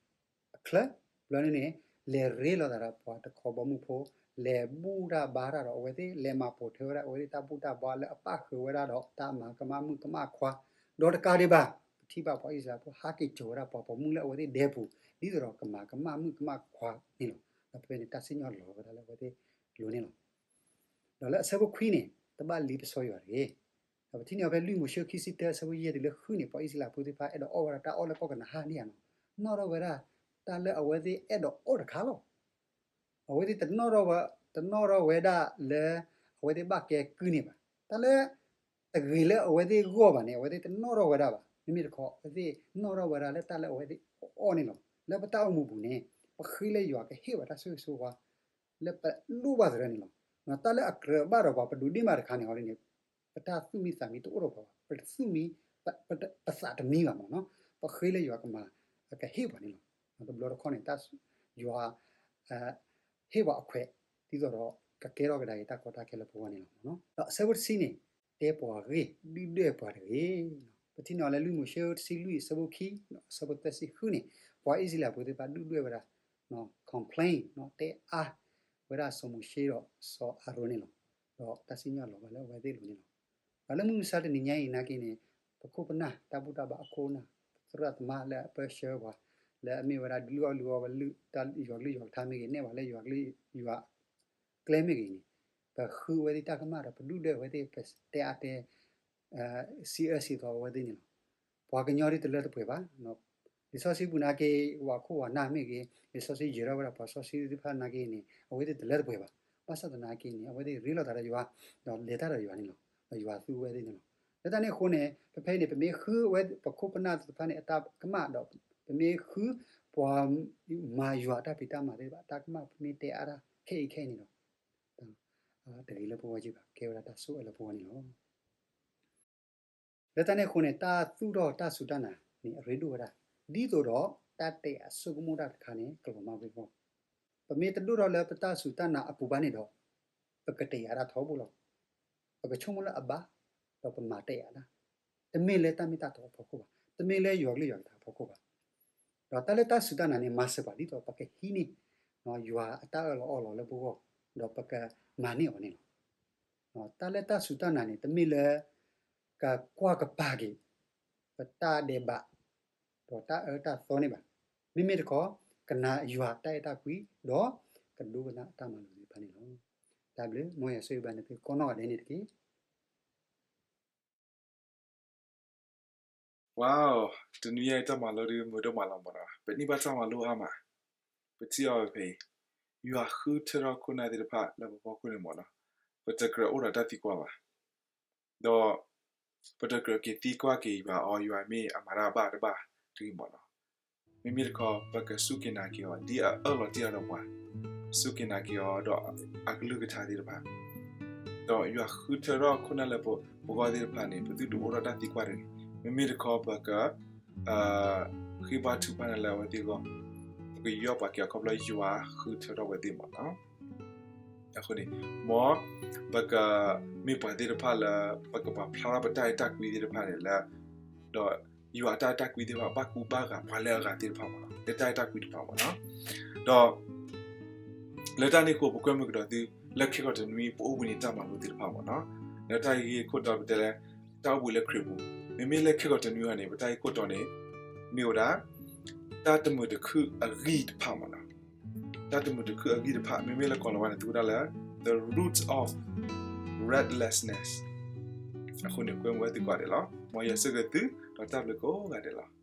အချၢ, ဘျီန့ၣ်န့ၣ် လဲၤရ့လိာ်သးဒီးပှၤတခီဘီမုၢ်ဖိ, လဲၤဘူၣ်တၢ်ဘါတၢ်ဒီးအဝဲသ့ၣ်, လဲၤမၤပိာ်ထွဲဝဲဒၣ်အဝဲသ့ၣ်တၢ်ဘူၣ်တၢ်ဘါလၢအပၣ်ဃုာ်ဝဲဒၣ်ဒီးတၢ်မၤကမၣ်မုၣ်ကမၣ်ခွါ, ဒီးတကးဒံးဘၣ်, ပထံၣ်ဘၣ်ပှၤအံၣ်စရ့လးဖိဟးက့ၤကၠီၤဝဲဒၣ်ပှၤပိာ်မုၣ်လၢအဝဲသ့ၣ်ဒဲပူၤ, ဒ်သိးဒီးကမၤကမၣ်မုၣ်ကမၣ်ခွါန့ၣ်လီၤ. ဒီးဖဲဖဲန့ၣ် တၢ်စံၣ်ညီၣ်လီၤဝဲဒၣ်လၢအဝဲသ့ၣ်လိၤန့ၣ်လီၤ. ဒီးလၢအဆၢဖိခွံန့ၣ် တဘၣ်လ့ပစီယွၤတဂ့ၤ. ဒီးပထံၣ်န့ၢ်အီၤဖဲလွံၢ်မိၤၡ့ခံဆံတၢ အဆၢဖိယဲၢ်တုၤလၢဃုန့ၣ်, ပှၤအံၣ်စရ့လးဖိသ့ၣ်တဖၣ် အဲၣ်ဒိးအီၣ်ဝဲဒၣ်တၢ်အီၣ်လၢကီၢ်ကနၤအၣ်န့ၣ်ဧါနီၤ, နီၣ်ထီၣ်ဝဲဒၣ်တၢ်လၢအဝဲသ့ၣ်အဲၣ်ဒိးအီၣ်တခါလီၤ. အဝဲသ့ၣ်တနီၣ်ထီၣ်ဝဲ, တနီၣ်ထီၣ်ဝဲဒၣ်လၢ အဝဲသ့ၣ်ဘၣ်ကဲကုၢ်န့ၣ်ဘၣ်. တၢ်လၢ တဂ့ၤလၢအဝဲသ့ၣ်ဂီၢ်ဘၣ်န့ၣ် အဝဲသ့ၣ်တနီၣ်ထီၣ်ဝဲဒၣ်ဘၣ်. မ့မ့ၢ်တခီ အဝဲသ့ၣ်နီၣ်ထီၣ်ဝဲဒၣ်လၢတၢ်လၢအဝဲသ့ၣ်အီၣ်န့ၣ်လီၤ. လၢပတၢ်အိၣ်မူပူၤန့ၣ် ပဃ့လၢယွၤကဟ့ၣ်ဝဲတၢ်ဆိၣ်ဂ့ၤဆိၣ်ဝါ လၢပလိၣ်ဘၣ်သရၢန့ၣ်လီၤ. တၢ်လၢအကြၢးဘၣ်ဒီးပှၤပဒိးန့ၢ်ဘၣ်တခါန့ၣ်ဟီဒ်န့ၣ်, ပတၢ်သူၣ်မံသးမံတအိၣ်ဒီးပှၤဘၣ်. ပတသူၣ်မံ, ပ, ပ, ပသးတမံဘၣ်မးနီၤ. ပဃ့လၢယွၤကမၤ, ကဟ့ၣ်ပှၤန့ၣ်လီၤ. တဘျီတခီၣ်န့ၣ် တၢ်, ယွၤ ဟ့ၣ်ပှၤအခွဲး ဒ်သိးဒီးကကဲထီၣ်ကဒါက့ၤတၢ်ကီတၢ်ခဲလၢပဂီၢ်န့ၣ်လီၤ. ဒီးအဆၢဖိတဆံန့ၣ်, တဲပှၤဂ့ၢ်ဒုၣ်ဒွဲၣ်ပှၤတဂ့ၤ. ပထံၣ်န့ၢ်အီၤလၢလွံၢ်မိၤၡ့တဆံလွံၢ်အဆၢဖိခံ, အဆၢဖိသၢဆံဃုန့ၣ်, ပှၤအံၣ်စရ့လးဖိသ့ၣ်တဖၣ်ဒုၣ်ဒွဲၣ်ဝဲဒၣ်, complain တဲအါဝဲဒၣ်စီၤမိၤၡ့ဒီးစီၤအၤရိၣ်န့ၣ်လီၤ. ဒီးတၢ်စံၣ်ညီၣ်လီၤဘၣ်လၢအဝဲသ့ၣ်လိၤန့ၣ်လီၤ. ဒီးလၢမုၢ်မဆါတနံၤညါအံၤနာ်က့န့ၣ်, ပခိၣ်ပနၢ်တၢ်ဘူၣ်တၢ်ဘါအခိၣ်အနၢ်, သရၣ်သမါလၢအပၢဆှၢပှၤ, လၢအမ့ၢ်ဝဲဒၣ်ဒုးလုၢ်အီၣ်လုၢ်အီပှၤလၢတၢ်ယွၤကလုၢ်ယွၤကထါမ့ၢ်ဂ့ၤ, နဲၣ်ပှၤလၢယွၤကလုၢ်ယွၤ ကျဲမ့ၢ်ဂ့ၤန့ၣ်, ပဃုအဝဲသ့ၣ်တၢ်ကမၣ်ဒီး ပဒုၣ်ဒွဲၣ်အဝဲသ့ၣ်, ပတဲအါတဲ, စံးအၢစံးသီအဝဲသ့ၣ်န့ၣ်လီၤ. ပှၤကညီဒ်တလၢတပှဲၤဘၣ်. လံာ်စီဆှံပူၤနာ်က့ ပှၤခိၣ်ပှၤနၢ်မ့ၢ်ဂ့ၤ, လံာ်စီဆှံယဲၤထီၣ်ဝဲဒၣ်ပှၤစီဆှံသ့ၣ်တဖၣ်နာ်က့န့ၣ်, အဝဲသ့ၣ်တလၢတပှဲၤဘၣ်. ဘၣ်ဆၣ်သနာ်က့န့ၣ် အဝဲသ့ၣ်ရ့လိာ်သးဒီးယွၤ, ဒီးလဲၤတၢ်ဒီးယွၤန့ၣ်လီၤ. ဒီးယွၤသူအဝဲသ့ၣ်န့ၣ်လီၤ. လၢတၢ်န့ၣ်အဃိန့ၣ် ဖဲဖဲအံၤန့ၣ် ပမ့ၢ်ဃုဝဲပခိၣ်ပနၢ်သ့ၣ်တဖၣ်န့ၣ် အတၢ်ကမၣ်ဒီး ပမ့ၢ်ဃုပှၤမၤယွၤအတၢ်ဖံးတၢ်မၤသ့ၣ်တဖၣ် အတၢ်ကမၣ်ပမ့ၢ်တဲအါတၢ်ခဲအံၤခဲအံၤန့ၣ်ဒီး တဂ့ၤလၢပဂီၢ်က့ဘၣ်, ကဲဝဲဒၣ်တၢ်ဆိၣ်အၢလၢပဂီၢ်န့ၣ်လီၤ. လၢတၢ်န့ၣ်အဃိန့ၣ် တၢ်သူၣ်ထီၣ်တၢ်စူၢ်တၢ်နာ်န့ၣ် အရ့ဒိၣ်ဝဲဒၣ် ဒ်သိးဒီးတၢ်တဲာ်အဆိကမိၣ်တၢ်တခါန့ၣ် ကလီၤမၢ်ကွံာ်အဂီၢ်, ပမ့ၢ်တဒိၣ်ထီၣ်လၢပတၢ်စူၢ်တၢ်နာ်အပူၤဘၣ်န့ၣ်ဒီး ပကတဲာ်အါတၢ်ထီဘိလီၤ. ပကဆိကမိၣ်လၢအဘၣ်, ဒီးပမၤတဲာ်အါတၢ်, တမ့ၢ်လၢတၢ်မ့ၢ်တၢ်တီအဖီခိၣ်ဘၣ်, တမ့ၢ်လၢယွၤကလုၢ်ယွၤကထါအဖီခိၣ်ဘၣ်. ဒီးတၢ်လၢတၢ်စူၢ်တၢ်နာ်န့ၣ် မၤစၢၤပှၤဒ်သိးပကဟံးန့ၢ် ယွၤအတၢ်အၢၣ်လီၤအီလီၤလၢပဂီၢ်, ဒီးပကမၤန့ၢ်အီၤန့ၣ်လီၤ. တၢ်လၢတၢ်စူၢ်တၢ်နာ်န့ၣ် တမ့ၢ်လၢ ကကွၢ်ကပၤက့ၤ ပတၢ်ဒဲးဘး ဒီးတၢ်အၢတၢ်သီန့ၣ်ဘၣ်. မ့မ့ၢ်တခီ ကနာ်ယွၤတၢ်အဲၣ်တၢ်ကွံ ဒီးကဒိကနၣ်တၢ်မၤလိာ်သ့ၣ်တဖၣ်န့ၣ်လီၤ. တၢ်ဘျုး, မ်ယွၤဆိၣ်ဂ့ၤဘၣ်နသုကိးနီၢ်ဂၤဒဲးန့ၣ်တက့ၢ်. Wow, တနွံညါအံၤတၢ်မၤလိဒုးမုာ်ဒိၣ်မးလီၤမ့ၢ်နီၤ, ပန့ၢ်ဘၣ်တၢ်မၤလိအါမး, ပထံၣ်အီၤဖဲအံၤ, ယွၤဃုထၢထီၣ်ခိၣ်နၢ်သ့ၣ်တဖၣ်လၢပဖီခိၣ်န့ၣ်မ့ၢ်နီၤ, ပတကြၢးအိၣ်ဒီးတၢ်သံကွၢ်ဘၣ်, ဒီး ပတကြၢးက့ၤသံကွၢ်က့ၤယွၤအီၤ ယွၤမ့ၢ်အမၤတၢ်ဘၣ်တဘၣ်တဂ့ၤမ့ၢ်နီၤ, မ့မ့ၢ်တခီ ပကစူၢ်က့ၤနာ်က့ၤအီၤ ဒ်အအၢၣ်လီၤတ့ၢ်အီၤဒီးပှၤ, စူၢ်က့ၤနာ်က့ၤအီၤဒီးအကလုၢ်ကထါသ့ၣ်တဖၣ် ဒီးယွၤဃုထၢထီၣ်ခိၣ်နၢ်လၢပဂီၢ်သ့ၣ်တဖၣ်န့ၣ် ပသုတအိၣ်ဒီးတၢ်သံကွၢ်တဂ့ၤ, မ့မ့ၢ်တခီ ပက ဃ့ဘါထုကဖၣ်န့ၣ်လၢအဝဲသ့ၣ်အဂီၢ်, ပကယူးယီၣ်ပာ်က့ၤအီၤခီဖျိယွၤဃုထၢထီၣ်ဝဲသ့ၣ်မ့ၢ်နီၤ, အဃိန့ၣ် မ် ပကမ့ၢ်ပှၤသ့ၣ်တဖၣ်လၢ ပကပာ်ဖျါထီၣ်ပတၢ်အဲၣ်တၢ်ကွံသ့ၣ်တဖၣ်န့ၣ်လၢ ဒီးယွၤအတၢ်အဲၣ်တၢ်ကွံသ့ၣ်တဖၣ် ဘၣ်ကူဘၣ်ဂာ်ပှၤလၢအဂၤသ့ၣ်တဖၣ်မ့ၢ်နီၤ, လၢတၢ်အဲၣ်တၢ်ကွံတဖၣ်မ့ၢ်နီၤ, ဒီး လၢတၢ်န့ၣ်အဃိ ပကွဲမုာ်ကဒီးသု လၢခဲကိာ်တနွံ ပအိၣ်ဘှံးနံၤတၢ်မၤလိသ့ၣ်တဖၣ်မ့ၢ်နီၤ, လၢတၢ်ဂ့ၢ်ခိၣ်တီပတဲလၢ တၢ်အိၣ်ဘှံးလၢခရံာ်ပူၤ, မ့မ့ၢ်လၢခဲကိာ်တနွံအံၤန့ၣ် ပတၢ်ဂ့ၢ်ခိၣ်တီန့ၣ် မ့ၢ်ဝဲဒၣ် တၢ်တမုာ်တခုၣ်အဂံၢ်တဖၣ်မ့ၢ်နီၤ, တၢ်တမုာ်တခုၣ်အဂံၢ်တဖၣ် မ့မ့ၢ်လၢကိၤလၤဝါန့ၣ် သုဝဲဒၣ်လၢ the root of restlessness, အဃိန့ၣ် ကွဲမုာ်ဝဲသုကိးဂၤဒဲးလီၤ, မ်ယွၤဆိၣ်ဂ့ၤသု ဒီးတၢ်ဘျုးကိးဂၤဒဲးလီၤ.